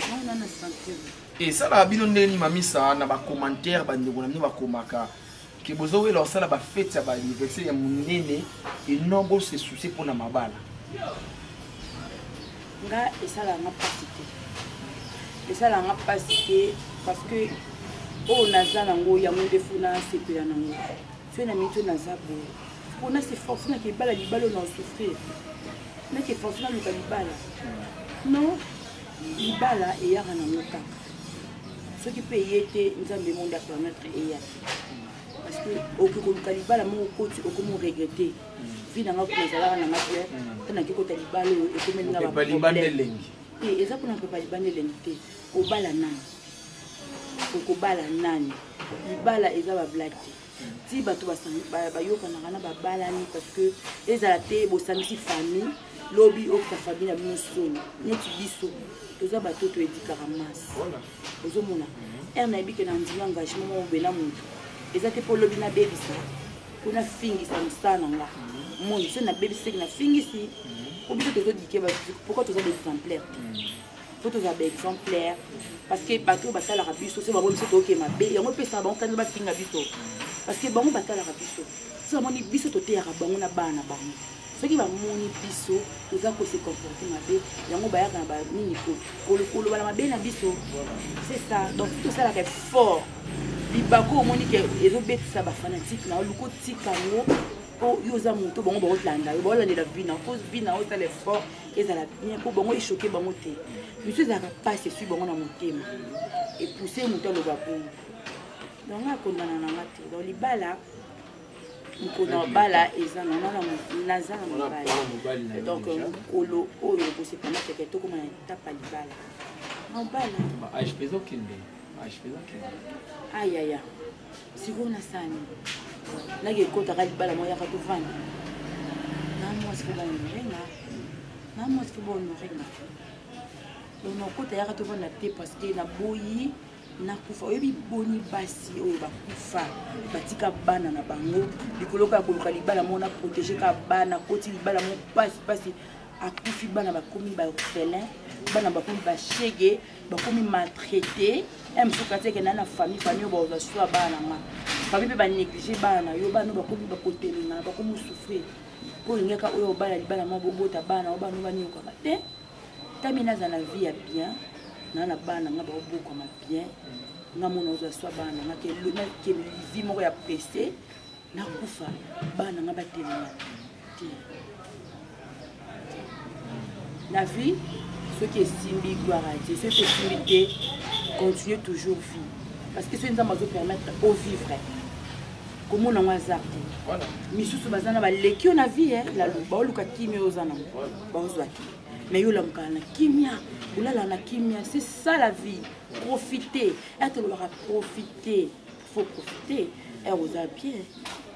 nana na sentir. Esalaka bino ndenge nini, Mamisa, na bacommentaire bandeko na bino bakomaka ke bozowela kosala bafete ya baanniversaire ya monene eno bose soucie mpona mabala? Nga esalaka nga mpasi te, esalaka nga mpasi te, parce que oyo naza nango yango nde fo nasepela nango. Soki na miniti oyo naza boye, mpo nase force nake ebala libala oyo na osouffrir, nake force naluka libala, non. Libala eyaka nango kaka soki mpe eye te, Nzambe monde apermettre eya te, parce que okoki koluka libala moko, okoti, okomi oregrete. Vie nanga kuna ezalaka nanga bien te, nake kota libala oyo ekomeli nga baproblème te. Eza mpona pepa libanda elengi te. Obala nani? Okobala nani? Libala eza bablague te. Ti bato bayokanaka na babalani, parce que ezala te bosangisi famille, lobi okita famille na bino soni. Neti biso toza bato toedikaka masse, ozomona ere nayebi ke na ndimi engagement moko boye na motu, eza te mpo lobi nabebisa mpo nafingisa mosala na nga. Moni so nabebisi seki nafingisi, po biso tozodike. Pourquoi toza baexemplaire te? Fo tozala baexemplaire, parce que bato oyo batalaka biso, so bango biso tookee mabe, yango epesaka bango kani bafinga biso, parce que bango batalaka biso. So bamoni biso toteyaka bango na bana na bango, soki bamoni biso toza kose comporte mabe, yango bayaka na banini koloba na mabe na biso. C'est ça. Donc tosalaka effort. Libako omoni ke ezobetisa bafanatike na oluka, otika yango, mpo yo oza moto, bango baolanda yo, baolandela vie na po vie na osala effort ezala bien, mpo bango echoke bango te. Misu ezalaka mpasi, esui bango na motema, epousse moto aloba bongo. Donc nga akondana na nga te. Donc libala, mokolo na bala eza naza na mobali. Donc mokolo oyo ekosepana teke tokoma na etape ya libala, mobala. Ayaya, sikoyo nasani naki ekotaka libala moko, yaka tovanda na mwasi fo bahonore nga, na mwasi fo bahonore nga. Donc nakota yaka tovanda te, parce que naboyi nakufa. Oyebi boni basi oyo bakufa batika bana na bango likolo kaka koluka libala moko na protege kaka bana, koti libala moko pasi pasi, akufi, bana bakomi baorphelin, bana bakomi bashege, bakomi maltraité. Mosusu kati eke na famille, famille oyo bazwa swa bana na nga, famille mpe banéglige bana na yo, bana oyo bakomi bakotelengana, bakomi souffrir, mpo olingaka oyo obala libala moko, bobota bana oyo, bana oyo banyokama te. Tami naza na vie ya bien na na bana nga baobokama bien, nga mona ozwa swa bana nga nakende vie moko ya pressé, nakufa, bana nga batelema te na vie. Soki esimbi, gloire à Dieu. Soki esimbi te, continue toujours vie, parce que soki Nzambe azopermettre ovivre, komona yango hasard te. Misusu baza na baleki yo na vie lalu, baoluka kimia oyo oza nango, baozwa te, mais yo olamukaka na kimia, olala na kimia. C'est ça la vie. Profiter ere tolobaka profiter, faut profiter ere oza bien.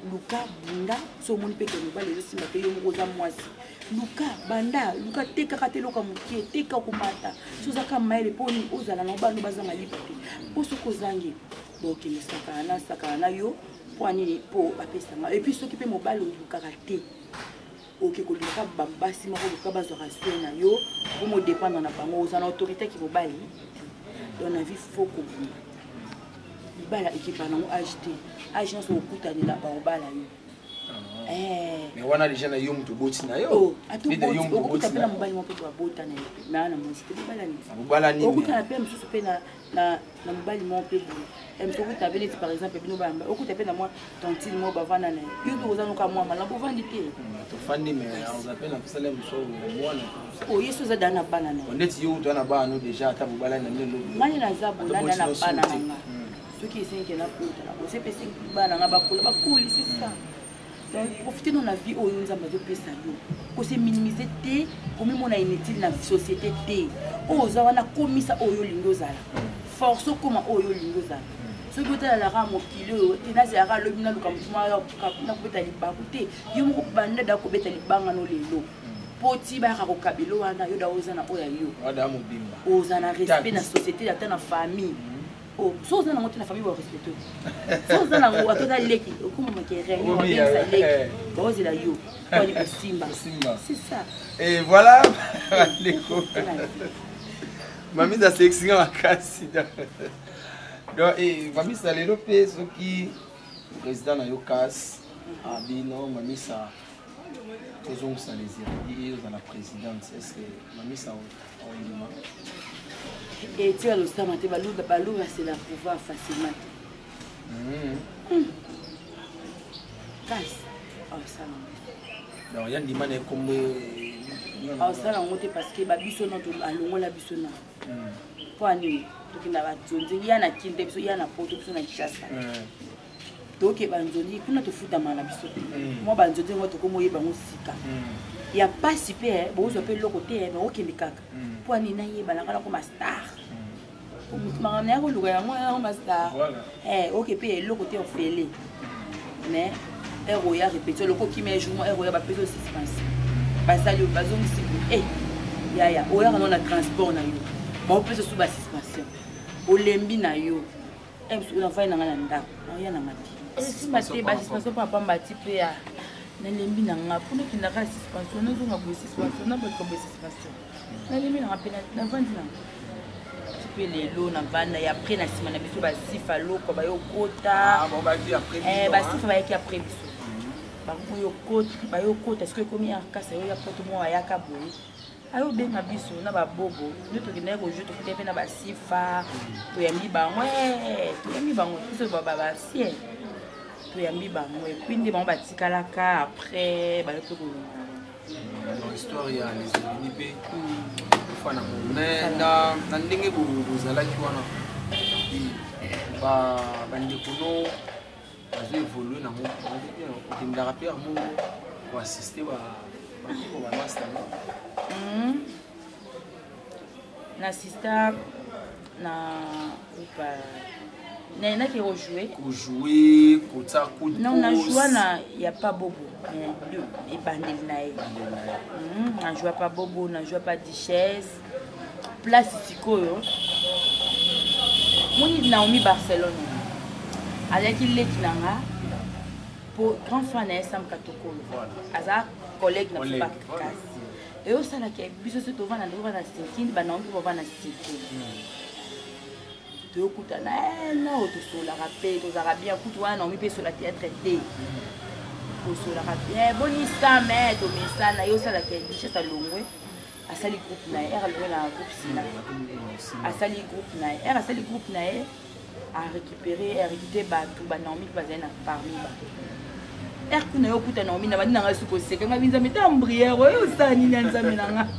Luka, bunda. So omoni mpe ke mobali ezosimba te, yo moko oza mwasi, luka, banda, luka te kaka te, eloka moke teka komata. So ozaka mayele, mpo nini ozala na obano bazanga lipa te? Mpo soki ozangi, bokende sakana na sakana na yo. Mpo nini? Mpo bapesanga. Et puis soki mpe mobali olukaka te, oke kolukaka basi moko, luka bazwaka soin na yo, po modépendre na bango, oza na autorité ki mobali te. Donc na vie faut kobunda. Libala ekipaka nango age te, age nyonso okutanela baobala yo. Mais wana déjà na yo moto oboti na yo. Okokuta mpe na mobali moko mpe babota na ye, mais ana mwasi te, bobalani. Okutana mpe mosusu mpe na mobali moko mpe boye mosu, okuta mpe neti par exemple bino bayamba, okuta mpe na mwa tantine moko bavanda na ye, yo mpe oza noka mwa malamu, bovandi te. Tofandi, mais oza mpe na kosala mosu mwana. Oye so oza daa na bana na ye ndeti yo utu na bana no déjà, ata bobalani na bino. Ngani naza bonada na bana na nga, soki esengi na kota na bosi, mpe esengi bana nga bakola, bakoli, c'est ça. Donc profite no na vie oyo Nzambe azopesa yo. Ko se minimiser te, komimona inutile na société te. Oyo oza wana komisa oyo olingi ozala. Force okoma oyo olingi ozala. Soki otalalaka mokili oyo te nazelaka lobi naluka motu nakobeta libaku te. Yo moko banda da kobeta libanga no lelo. Po ti bayaka kokabelo wana yo da oza na oyo ya yo. Oza na respect na société ata na famille. Oh, so oza nango te na famille barespecte so oza nango ata oza leki okomamaka réunion babengisa leki eh. baozela yo poani kosimba c'est ça et voilà bandeko mamisa asekisinga makasi donc eh, mamisa lelo mpe soki président na yo kas abino ah, mamisa tozongisa les érudits ozala présidente est ce que mamisa ondima etika losama te baluba baluba c'est la pouvoir facilement te hmm. kasi osala donc ya ndima na ekombo osala yango te parce que babiso no alongola biso na mpo anini tokenda banzonzi ya na kin te biso ya na poto biso na kinshasa toke banzonzi kuna tofutama na biso te mm. mwa banzonzi yango tokomi oyeba yango sika mm. ya mpasi mpe eh, bokozwa mpe eloko te eh, bakokende kaka mm. mpo ani nayeba nanga nakoma star makambo naya koluka yango nakoma star eh, oke mpe eloko te ofele mais heure oya répétition loko okimi un jour mwa heure oya bapesi yo suspense basali bazongisi boye yaya oyaka nao na transport na yo baopesa su basuspension olembi na yo Eh, mosuku nafandi na ngai na ndako naoya na ngai te esimba te basuspension mpo apamba ti mpe ya nalembi na nga mpo nakendaka suspension nazonga boye suspension nabaluka boye suspension nalembi na nga mpe navandi na nga ti mpe lelo navanda ya après na nsima na biso basifa lokwa bayokota ah, eh, basifa bayaki après biso bayokota sikoyo ekomi arkasa yoya poto moko ayaka boye ayo benga biso na babobo nde tokendaki kojoue tokutaki mpe na basifa toyambi bango eh, toyambi bango biso babasie toyambi bango epuis nde bango batikalaka après bayo mpe kolonga histoire ya les ennemis mpe kufa na ngo mais na ndenge bozalaki wana bandeko no bazo évolue nango okendaka mpe yango koassiste bandeko bamasta ngo hmm. na assista na groupe nayendaki kojoue kojoue kotia coup non na joua na ya pa bobo ebandeli na ye hmm, na joua pa bobo na joua pa duchesse place sikoyo moni naomi barcelone azalaki leki na nga po grand frère na ye sam katokolo aza collègue na biso bakasi eyosalaka biso so tovanda tovanda sikini banaomi mpe bavanda sikini hmm. toyokutana eh, nao tosolaka mpe tozalaka bien kutu wana naomi mpe esola théâtre te hmm. tosolaka bien boni sam eh, tomesana ye osalaka duchesse alongwe asali groupe na ye ere alongwe na groupe sina asali groupe na ye ere asali groupe na ye arécupéré arecrute bato banaomi mpe bazali na parmi bato ere kuna yo okuta naomi na bandi na ngai suki oseka ngai binzambe ta mbriere oyo osala nini ya nzambe na ngai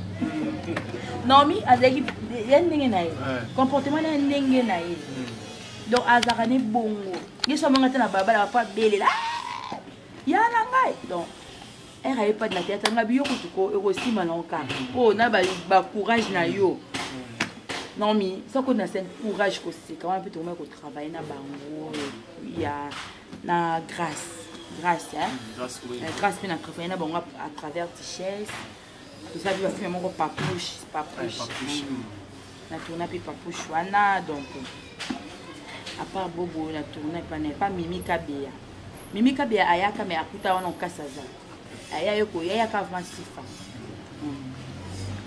naomi azalaki ya ndenge na ye comportement na ya ndenge na ye hmm. donc azalaka ne bongo ye so amanga te na balabala bapo abelela ah! ya na ngai donc ere aye padi na théâtre nga biyo kutu ko ekosima na oka mpo na ba courage na yo naomi soki na scène courage koseka wana mpe tokomaki kotravaille na bango ya na grâce grâce hein? grâce, oui. Euh, grâce mpe na travaille na bango à travers tichesse tosala mpe bafilme moko papouche papouche mm. na tourna mpe papouche wana donc à part bobo na tourna epa na epa mimi kabeya Mimi Kabeya ayaka mais akuta wana okasi aza. Aya yo ko yayaka avant Sifa. Hmm.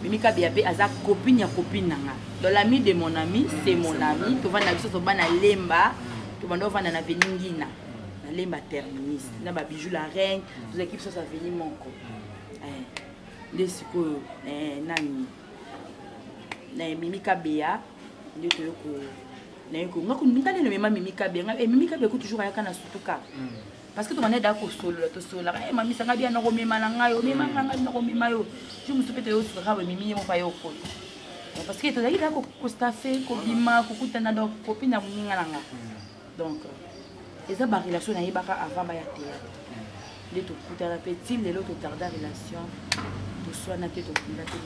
Mimi Kabeya pe aza copine ya copine na nga. Donc l'ami de mon ami, c'est mon ami. Tovanda biso tobana Lemba, tobanda ovanda na Veningina. Na Lemba terminus. Na ba bijoux la reine, tozalaki biso sa veni moko. Eh. Nde sikoyo eh, nani na Mimi Kabeya nde toyoko naye ko nga nga nde mema mimi kabe nga eh, mimi kabe ko toujours ayaka na sutuka mm. parce que tobanda da kosolola tosololaka e eh, mamisa nga bia nakomema na ngai omema nga ngai nakomema yo jour mosusu mpe toyosuka kaka bamemi ye moko aye okota parce que tozalaki kaka kostafe kobima kokutana donc kopi na moninga na nga mm. donc eza barelation nayebaka avant baya théâtre mm. Nde tokutana mpe ti lelo totarda relation, toswana te, tokunda te,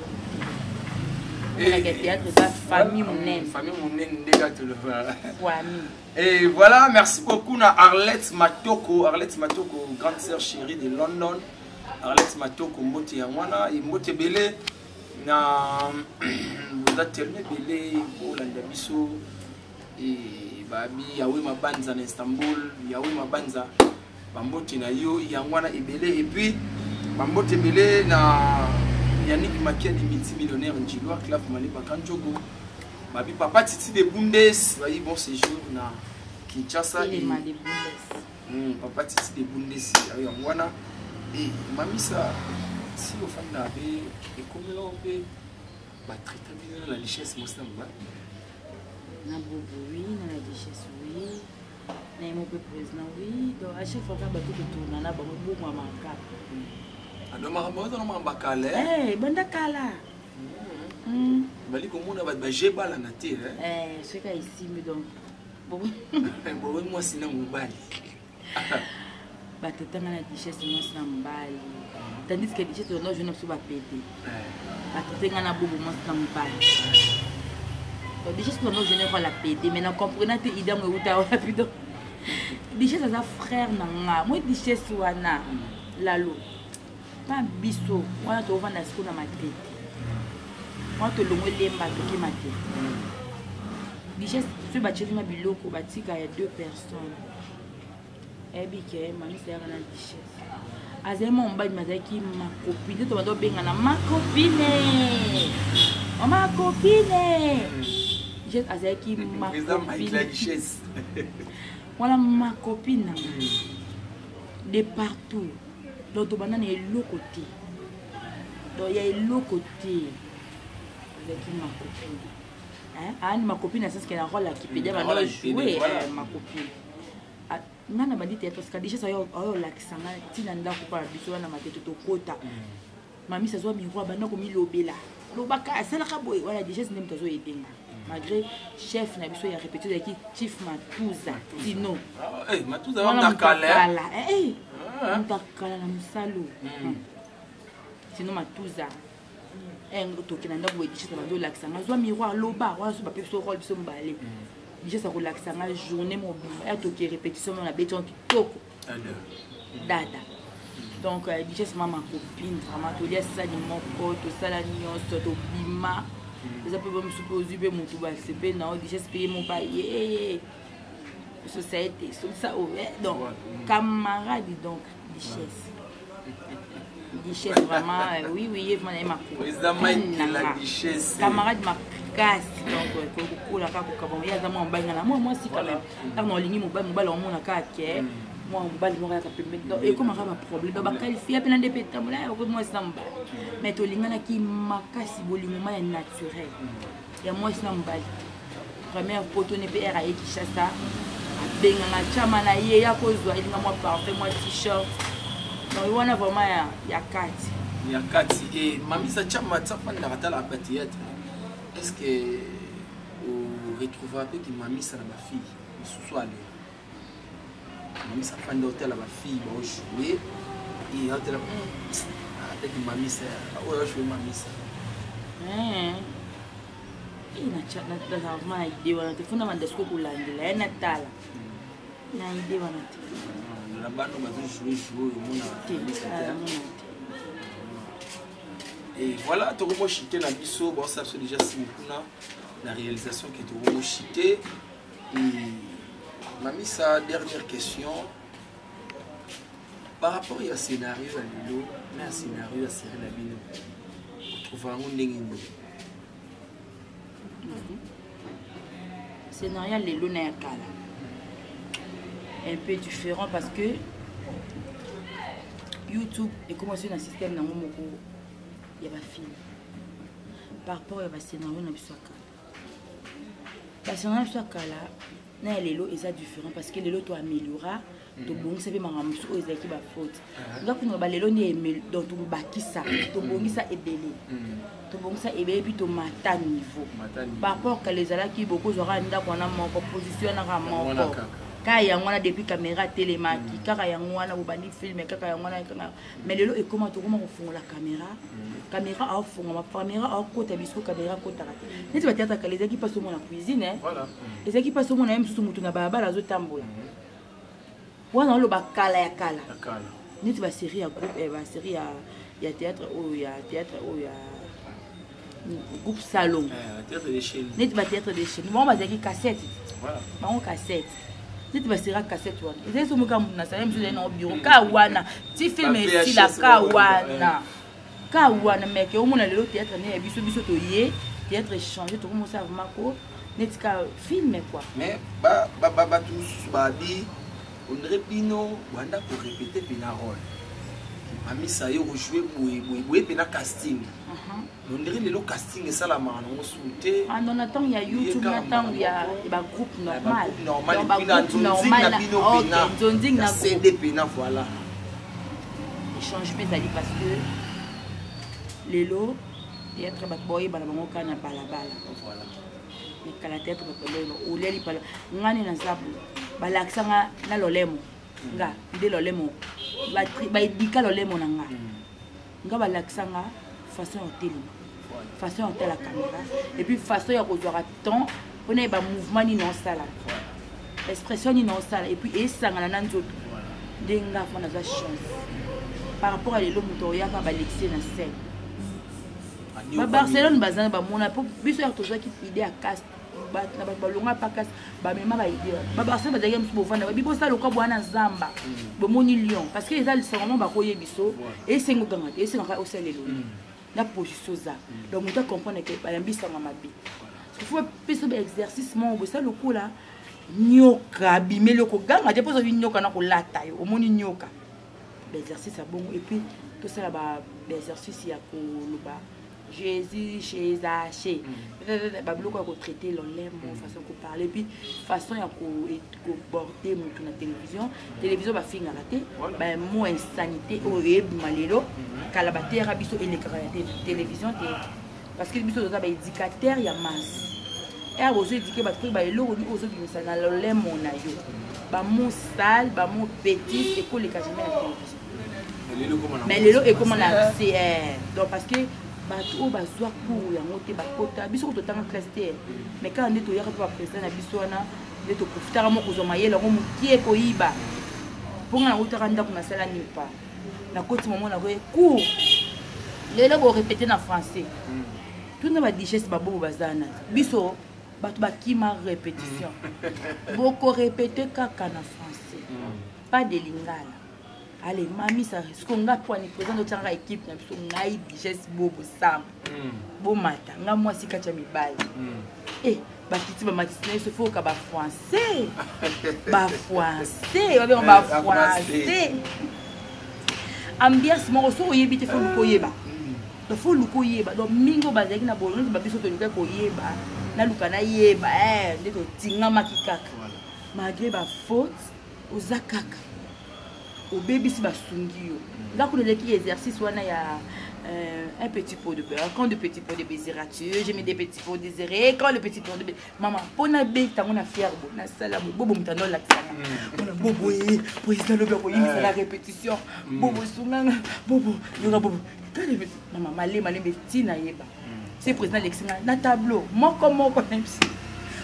te théâtre eza famille monene. Famille monene nde kaka toloba. Famille. Et voilà, merci beaucoup na Arlette Matoko, Arlette Matoko, grande sœur chérie de London. Arlette Matoko, mbote ya mwana, et mbote belé na boza tellement belé bolanda biso et babi Yahweh Mabanza na Istanbul, Yahweh Mabanza, bambote na yo yango wana ebele. Et puis bambote ebele na Yannick Makiadi, multimillionnaire Njilwa, Clave Maleba Kanjogo. Babi papa Titi de Bundes, babi bon séjour na Kinshasa. Elema de Bundes. Papa Titi de Bundes, ayo yango wana. Et mamisa si ofanda be ekomela mpe batraita bino na la richesse mwasi na mobali. Na bobo oui, na la richesse oui, na ye moko président oui. Donc à chaque fois kaka bato totourna na bango ebongwamaka. Ado makambo wana makambo akala. Banda kala. Bali komona bato baje balana te. Soki esimbi donc bobo mwasi na mobali. Batetanga na duchesse mwasi na mobali, tandis que duchesse tondo jeune biso bapete batetenga na bobo mwasi na mobali. Donc duchesse tondo jeune rôle apete, mais na comprena te idée yango euta wapi. Donc duchesse aza frère na nga moi, duchesse wana lalo pa biso wana tovanda siko na matete wana tolongo elemba toke matete. Duchesse soki batieli biloko batika ya deux personnes, ayebi ke mamisa yaka na duchesse azali mwa mobali, me azalaki macopine. Tobanda obengana macopine, macopine. Duchesse azalaki macopine wana, macopine na nga de partout. Donc tobanda na eloko te, donc ya eloko te, azalaki macopine. Ani macopine na sens ke na rôle ya Kipedia banda jouer macopine nga na bandi théâtre, parce que duchesse ayo olakisa nga ntina ndako mpa na biso wana matete tokota. Mamisa azwa miroir, banda komilobela, lobaka, asalaka boye wana. Duchesse nde moto azoyedenga, malgré chef na biso ya répétition ezalaki Chief Matuza Tino. Wana moto akala na mosalo Tino Matuza. Toke na ndako boye, duchesse bandi olakisa nga, zwa miroir, loba wana. So bape biso rôle biso mibale, duchesse akolakisa nga journée mobimba ya toke répétition mo na beti wana kitoko dada. Donc duchesse ma copine vraiment, tolia sani moko, tosala nyonso, tobima eza mpe bamosu mpe ozwi mpe motu basepe na yo. Duchesse mpe ye mo baye société solisa oyo. Donc camarade, donc duchesse, duchesse vraiment, oui, ye vraiment na ye ma camarade makasi. Donc kokola kaka kokaba, ye aza mwa mobali, nga na mwa mwasi quand même. Ntango na olingi mobali, mobali omona kaka ke mwa mobali moko yaka pembeni, donc ekomaka baproblème. Donc baqualifia mpena nde mpe etambola bakoki mwasi na mobali, mais tolinganaki makasi, bolingo ma ya naturel ya mwasi na mobali. Première poto ne mpe ere aye Kinshasa, abenganga tiama na ye ya kozwa elinga mwa parfum, mwa t-shirt. Donc wana vraiment ya kati. Ya kati. E mamisa tiama tafandaka tala bathéâtre, est ce que oretrouva mpe ki mamisa na bafille mosusu? Ale mamisa afandi otala bafille baojoue e otala ataki mamisa oyo ajoue mamisa. Nazala vraiment na idée wana te, funa banda sikoyo kolandela ye, natala na idée wana te. Na bano bazojoue joue oyo omona te, namona te. Et voilà, tokomochite na biso, baosala biso déjà nsimi kuna na réalisation ke tokomochite. Et mamisa, dernière question par rapport ya scénario ya lelo na ya scénario ya série na bino, otrouva yango ndenge nini? Scénario ya lelo na ya kala un peu différent, parce que YouTube ekomasi na système nango moko ya bafilm par rapport ya bascénario na biso ya kala. Bascénario na biso ya kala na ya lelo eza différent, parce que lelo toaméliora, tobongisa mpe makambo mosusu oyo ezalaki bafaute. Nga kuna balelo nde, donc tobakisa, tobongisa ebele, tobongisa ebele, puis tomata niveau par rapport kala. Ezalaki bokozwaka ndako wana moko, position wana kaka moko. Kaka yango wana depuis caméra atelemaki, kaka yango wana bobandi film, kaka yango wana kaka. Mais lelo ekoma, tokoma kofungola caméra, caméra aofungama, caméra aokota, biso caméra akotaka te. Neti bathéâtre kala, ezalaki mpasi omona cuisine, ezalaki mpasi omona ye mosusu motu na balabala azotambola. Wana oloba kala ya kala, neti basérie ya groupe, basérie ya théâtre oyo, ya théâtre oyo ya groupe Salon, neti bathéâtre de chez bango bazalaki cassette, bango cassette, neti basera cassette wana ezali soki moka motu na sala mosusu ezali nango bureau ka wana ti film esila ka wana ka wana. Mais ke omona lelo théâtre nde ya biso, biso toye théâtre échange, tokomosala vraiment ko neti ka film quoi. Mais bato mosusu babi ondire bino banda korépéter mpena rôle, mamisa yo kojouer boye boye boye mpena casting, ondire lelo casting esalamaka nango suku te. Ah non, na ntango ya YouTube, na ntango ya bagroupe normal. Normal na bino pena nzonzing na CD pena, voilà. Échange mpe ezali parce que lelo théâtre bato baoyebana bango kaka na balabala. Mais kala théâtre bato baoyeba oliali pala ngani naza boye, balakisanga na lolemo nga nde lolemo baedika lolemo na nga. Nga balakisanga façon ya kotelema, façon ya kotala caméra et puis façon ya kozwaka temps mpona yeba mouvement nini osala, expression nini osala et puis esangana na nzoto. Nde nga fa nazwa chance par rapport à lelo. Moto oyaka balekisi na scène, babarcelone baza bamona po biso ya tozwaki idée ya cast na bato balonga pa cast, bamema baidée wana. Babarcelone bazalaki mosusu bovanda babi bosala lokwa bwana zamba, bomoni lion, parce que eza lisango bakoyebi so esengo ganga te, esengaka osala elongi na position oza. Donc moto acomprendre ke bayambisanga mabe, faut biso baexercice moko bosa lokola nyoka abimeli, okoganga te mpo ozali nyoka na kolata yo omoni nyoka. Baexercice ya bongo et puis tosala baexercice ya koloba Jésus chez Zaché, babiloko ya kotraiter lolemo, façon koparler, puis façon ya koborder motu na télévision. Télévision bafingaka te, bamo insanité oyo eyebima lelo. Kala bateyaka biso elekaka ya télévision te, parce que biso toza baéducateur ya masse. Ere bozoéduquer bato mpo baeloko nini ozobimisa na lolemo na yo, bamo sale, bamo bêtise ekoleka jamais na télévision. Mais lelo ekoma na accès, donc parce que bato oyo bazwa cours yango te bakota biso ko totanga classe te, mais kaka nde toyaka mpe baprésident na biso wana nde toprofitaka mo kozwa mayele yango mokie koyiba. Mpo nga nautaka ndako, nasala nipa, nakoti mamo nakoye cours. Lelo borépéter na français, tuna badigeste babobo baza na biso, bato bakima répétition, bokorépéter kaka na français, pas de lingala. Ale mamisa siko nga pwani président otiangaka équipe na biso, ngai digeste bobo samba bomata, nga mwasi kati ya mibali e bakiti bamatisi na biso foka bafrançais, bafrançais babenga bafrançais, ambiance moko soki oyebi te, fo luka oyeba. Donc fo luka oyeba. Donc mingi oyo bazalaki na bolo neti babiso toluka koyeba, naluka nayeba nde totingamaki kaka malgré bafaute. Oza kaka obebisi, basungi yo. Nga kuna ezalaki exercice wana ya un petit pot de beurre, quand le petit pot de baiseras-tu? Je mets des petits pots désirés, quand le petit pot de mama mpo nabeta yango na fier bo nasala boye bobo moto ando olakisanga mpona bobo ye président lobi akoyingisa na répétition. Bobo sunganga, bobo yoka, bobo mama malema malembe ntina yeba se président alekisinga na tableau moko moko na biso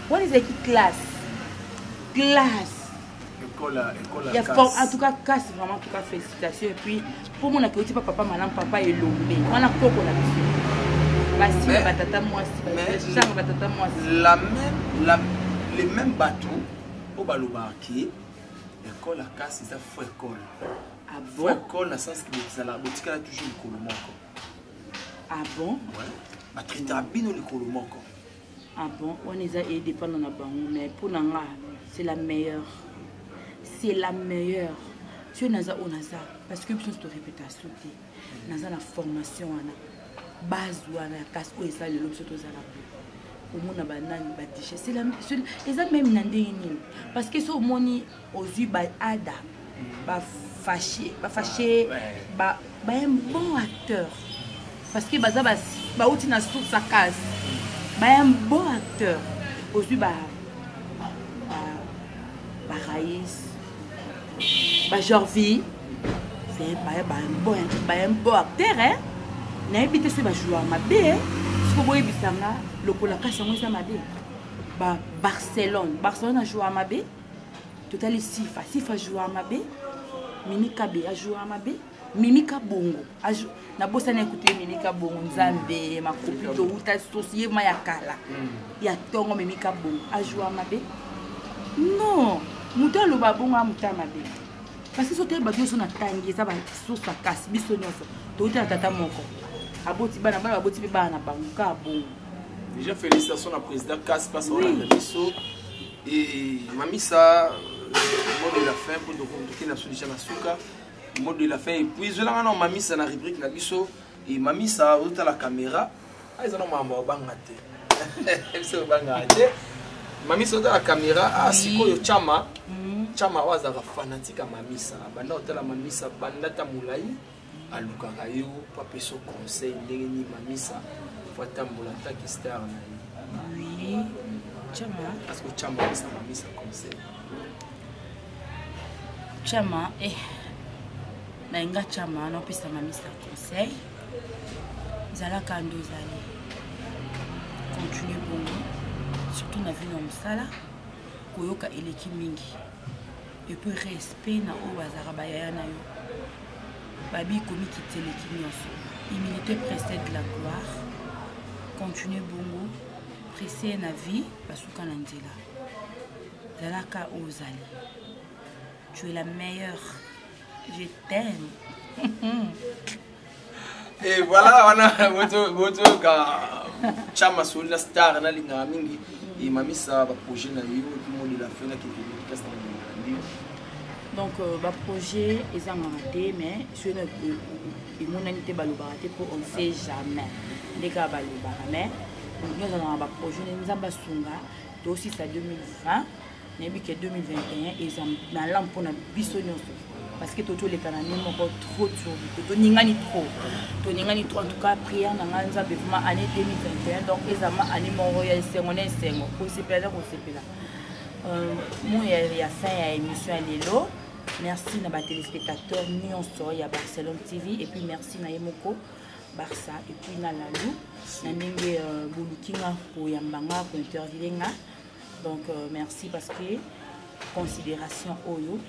wana ezalaki classe, classe École ya en tout cas casse vraiment, en tout cas félicitations. Et puis mpo monaka euti pa papa malamu, papa Elombe wana koko na biso, basima batata mwasi, bachanga batata mwasi. La même la, les mêmes bateau oyo balobaka ke école ya kasi eza faux école. Ah faux bon? École na sens ke bozala botikala toujours likolo moko. Ah bon? Ouais. Batraitaka bino likolo moko. Ah bon? Wana eza edépendre na bango, mais mpo na nga c'est la meilleure, c'est la meilleure. Soki naza oyo naza parce que biso nyonso torépétation te, naza na formation wana, base wana ya kasi oyo eza lelo biso tozala bo omona banani badiche eza même na ndenge nini, parce que so omoni ozwi baada bafaché, bafaché ba un bon acteur, parce que baza bauti na source ya case, ba un bon acteur ozwi ba Raïs, bajorvi, ba un bon acteur, hein. Nayebi te soki bajouaka mabe. Soki boyebisa nga lokola kasi yango eza mabe. Ba Barcelone, Barcelone ajouaka mabe. Totali Sifa, Sifa ajouaka mabe. Mimi Kabe ajouaka mabe. Mimi Kabongo nabosani ekute Mimi Kabongo, Nzambe makopi touta sosi ye ma ya kala ya ntongo. Mimi Kabongo ajouaka mabe? Non, moto aloba bongo amoto ya mabe, parce que so toyeba nyonso na tangi eza basource ya kasi. Biso nyonso touta na tata moko, aboti bana, bana baboti mpe bana na bango kaka bongo. Déjà, félicitations na président Kas Passe olanda biso. Et Mamisa, mot de la fin pour tokende na biso déjà na suka. Mot de la fin, et puis zwelanga na Mamisa na rubrique na biso. Et Mamisa, ozotala caméra, eza na makambo obanga te, biso obangaka te. Mamisa, ozotala caméra. Ah, sikoyo Chama, Chama oyo azalaka fanatique ya Mamisa, banda otala Mamisa banda ta molai, alukaka yo po apesa conseil ndenge nini Mamisa fo atambola ntaki star na ye. Oui, Chama. Parce que Chama apesa Mamisa conseil. Chama, eh, nayenga Chama naopesa Mamisa conseil: zalaka nde ozali, continue bongo, surtout na vie na mosala. Koyoka eleki mingi, et puis respect na oyo bazalaka bayaya na yo. Babi komikiti eleki nyonso, humilité précède la gloire. Continue bongo, presse na vie basuka na nzela. Zalaka oyo ozali, tu es la meilleure, je t'aime. Et voilà, wana botoyoka Chama soli na star nalingaka mingi. E Mamisa, baprojet na yo, et puis mot de la fin na keke dédicace na balingaka. Donc baprojet ezangaka te, mais soki emonani te, balobaka te, mpo on ne sait jamais nde kaka balobaka. Mais nyonso azalaka baprojet nde Nzambe asunga tosisa 2020. Nayebi ke 2021 eza malamu mpona biso nyonso, parce que totoleka na nde moko trop toningani, trop toningani trop. En tout cas, prière na ngai, Nzambe, vraiment année 2021 donc ezama année moko ya esengo na esengo, kosepela na kosepela. Mo ya fin ya émission ya lelo, merci na batéléspectateur nyonso ya Barcelone TV, et puis merci na ye moko Barça, et puis na Lalu na ndenge boluki nga koyamba nga, kointerviewe nga. Donc merci parce que considération oyo,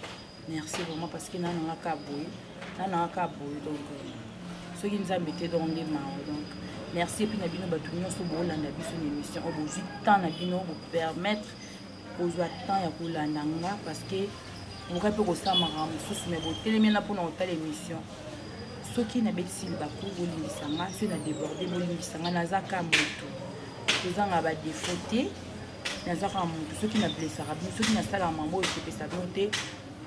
merci vraiment, parce que nananga ka boye, nananga ka boye. Donc soki Nzambe te, donc nde mawa. Donc merci, et puis na bino bato nyonso boolanda biso na émission oyo, bozwi temps na bino, bopermettre kozwa temps ya kolanda nga, parce que bokoki mpe kosala makambo mosusu, mais botelemi na mpona kotala émission. Soki nabetisi libaku, bolimbisa nga. Soki na déborde, bolimbisa nga. Naza ka moto, tozanga badéfaut te. Naza kaka moto. Soki nablesaka bino, soki nasalaka mambo oyo esepesa bino te,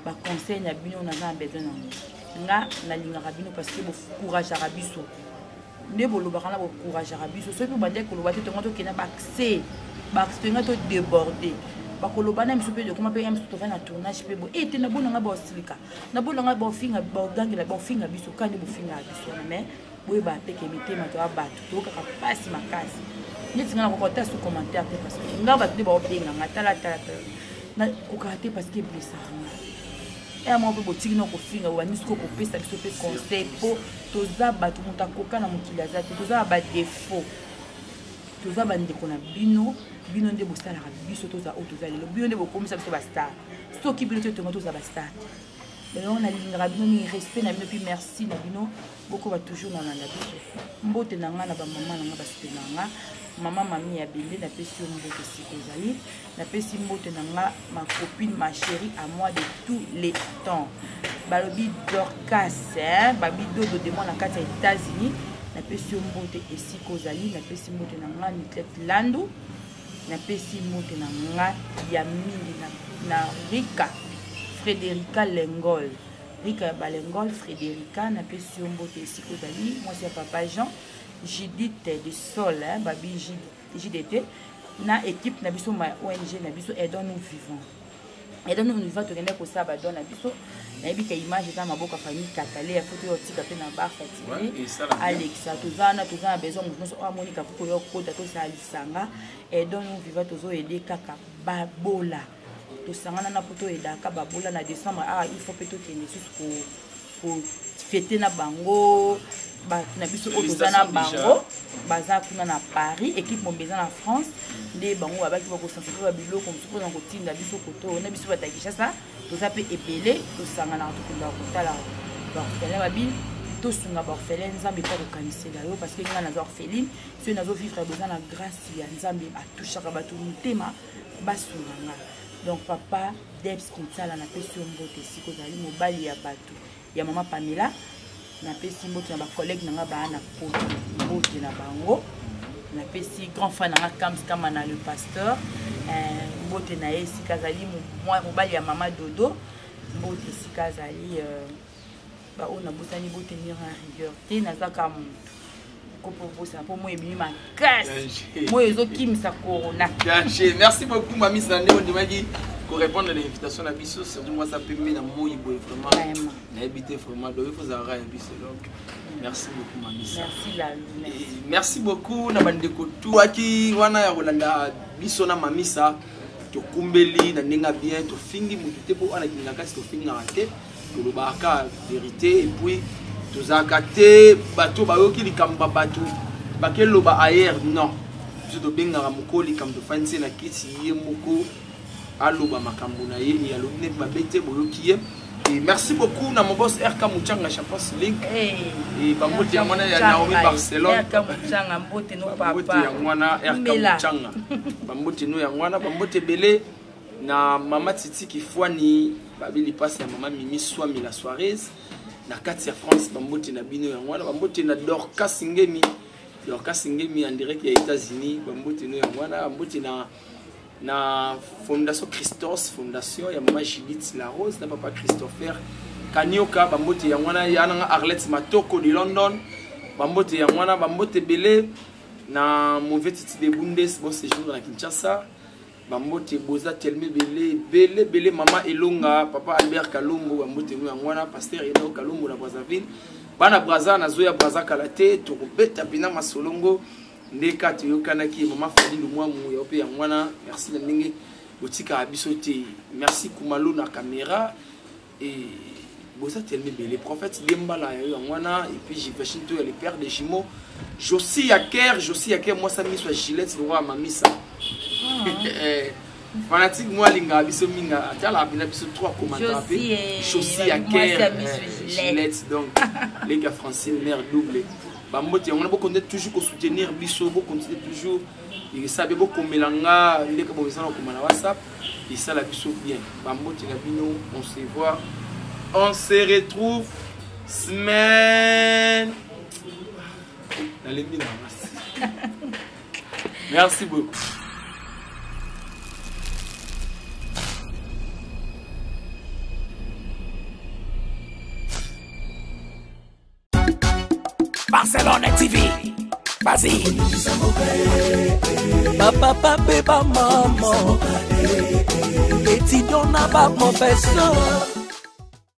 baconseil na bino naza na besoin nango. Nga nalingaka bino parce que bocourageaka biso nde bolobaka na bocourageaka biso. Soki mpe bandeki koloba te, tonga tokenda baaccès, tonga todéborde, bakoloba na biso mpe ekoma mpe ya miso. Tovai na tournage mpe bo ete nabonanga baosilika, nabonanga baofinga, baogangela, baofinga biso kandi bofingaka biso wana. Mais boyeba peke mitema toya bato, toyokaka mpasi makasi. Neti nga nakoka ata su commentaire te, parce que nga bato nde baobenga nga tala tala tala, nakokaka te, parce que eblesaka nga. Eya moko mpe botiki na kofinga, bobandi sikoyo kopesa biso mpe conseil, mpo toza bato, moto akoka na mokili aza te. Toza na badéfaut, toza bandeko na bino. Bino nde bosalaka biso toza oyo toza lelo, bino nde bokomisa biso bastar. Soki bino te, tonga toza bastar te. Donc nalingaka bino mingi, respect na bino, puis merci na bino. Bokoba toujours na landa biso. Mbote na ngai na bamama na ngai basoutenaka nga. Mama mami ya bende, napesi yo mbote esika ozali. Napesi mbote na nga ma copine, ma chérie à moi de tous les temps, balobi Dorcas, hein? Babi dodo de moi na kati ya États-Unis, napesi yo mbote esika ozali. Napesi mbote na nga Niclette Landu. Napesi mbote na nga ya mingi na Rika Frédérica Lengol, Rika ya Balengol. Frédérica, napesi yo mbote esika ozali, mwasi ya papa Jean. Judith de Sol, hein, babi JDT na équipe na biso ma ONG na biso Aidons nous vivants, Aidons nous vivants. Tokende kosala badon na biso. Nayebi ka image eza maboko ya famille Katale ya foto oyo otika mpe na Barsa TV Alexa. Toza wana, toza na besoin moto nyonso oyo amoni kakuku oyo okota, tosala lisanga Aidons nous vivants. Tozoyede kaka babola. Tosangana na mpo toyedaka babola na décembre. Ah, il faut mpe tokende lisusu kofete na bango, bato na biso oyo toza na bango baza kuna na Paris. Équipe mombe eza na France nde bango babaki bakosansa mpe babiloko mosusu mpona kotinda biso koto na biso bato ya Kinshasa. Toza mpe ebele, tosanganaka, tokendaka kotala baorphelin. Babi tosunga baorphelin, Nzambe mpe akokanisela yo, parce que ngai naza orpheline. Soki nazovivre boza na grâce ya Nzambe, atouchaka bato motema, basunga nga. Donc papa Debs Kinsala, napesi yo mbote esika ozali, mobali ya bato ya mama Pamela. Napesi mbote na bacollègue na nga baa na Poto, mbote na bango. Napesi grand frère na nga Kams Kama na le pasteur, mbote na ye esika azali, mobali ya mama Dodo, mbote esika azali. Baoyo nabosani, botenir na rigueur te, naza kaka motu kopobosana mpo moi ebimi makasi, moi ezokimisa corona. Danger. Merci beaucoup, Mamisa, nde ondimaki korépondre à l'invitation na biso, surtout mwasi pembe na moi boye, vraiment Vraiment. Nayebi te vraiment, donc il faut ozalaka ya biso. Donc merci beaucoup, Mamisa. Merci Lalu, merci. Et merci beaucoup na bandeko tu aki wana ya kolanda biso na Mamisa. Tokumbeli na ndenge ya bien, tofingi motu te, mpo wana kinga kasi tofingaka te, tolobaka vérité. Et puis tozalaka te bato bayoki likambo ya bato bakeloba ailleurs. Non, biso tobengaka mokolo likambo, tofandisi ye na kiti, ye moko aloba makambo na ye. E alobi neti mabe te, boyoki ye. Et merci beaucoup na mon boss RK Muchanga, Champions League. Hey. Et bambote yango wana ya Naomi Barcelone. RK Muchanga, mbote no Bambote papa. yango wana RK Mbela. Muchanga, bambote no yango wana, bambote ebele na mama Titi Kifwani, babi lipasi ya mama Mimi Swami la Soares na kati ya France. Bambote na bino yango wana. Bambote na Dorcas Ngemi, Dorcas Ngemi en direct ya États-Unis, bambote no yango wana. Bambote na Fondation Christos, fondation ya mama Judith La Rose na papa Christopher Kanioka, bambote yango wana. Ya nanga Arlette Matoko de London, bambote yango wana. Bambote ebele na mauvais Titi de Bundes, bon séjour na Kinshasa. Bambote boza teleme ebele ebele ebele. Mama Elonga, papa Albert Kalombo, bambote no yango wana. Pasteur Eno Kalombo na Brazzaville, bana Braza, nazoya Braza kala te, tokobeta mpena masolongo nde ka toyokanaki. Mama Fali Lumwamu ya mpe yango wana, merci na ndenge botikaka biso te. Merci Kumalo na caméra et boza teleme ebele. Prophète Dembala ya yo yango wana. Et puis Jivachin to ya le père de jumeau Josi Yaker, Josi Yaker, mwasa miso ya Gillette le roi ya Mamisa. Fanatique moi alingaka biso mingi, atalaka mpena biso trois commentaire mpe. Josie, eh, Josi mwasi ya Yaker miso Gillette. Gillette. Donc les gars, Francine mère double, bambote yango wana. Bokontinue toujours kosoutenir biso, bokontinue toujours esabe, bokomela nga ndenge bomesana kokoma na WhatsApp, esala biso bien. Bambote na bino, on se voit, on se retrouve semaine. Nalembi na nga, merci beaucoup. Barcelone TV. Vas-y. Bapapa mpe bamama, étudiant na baprofesseur.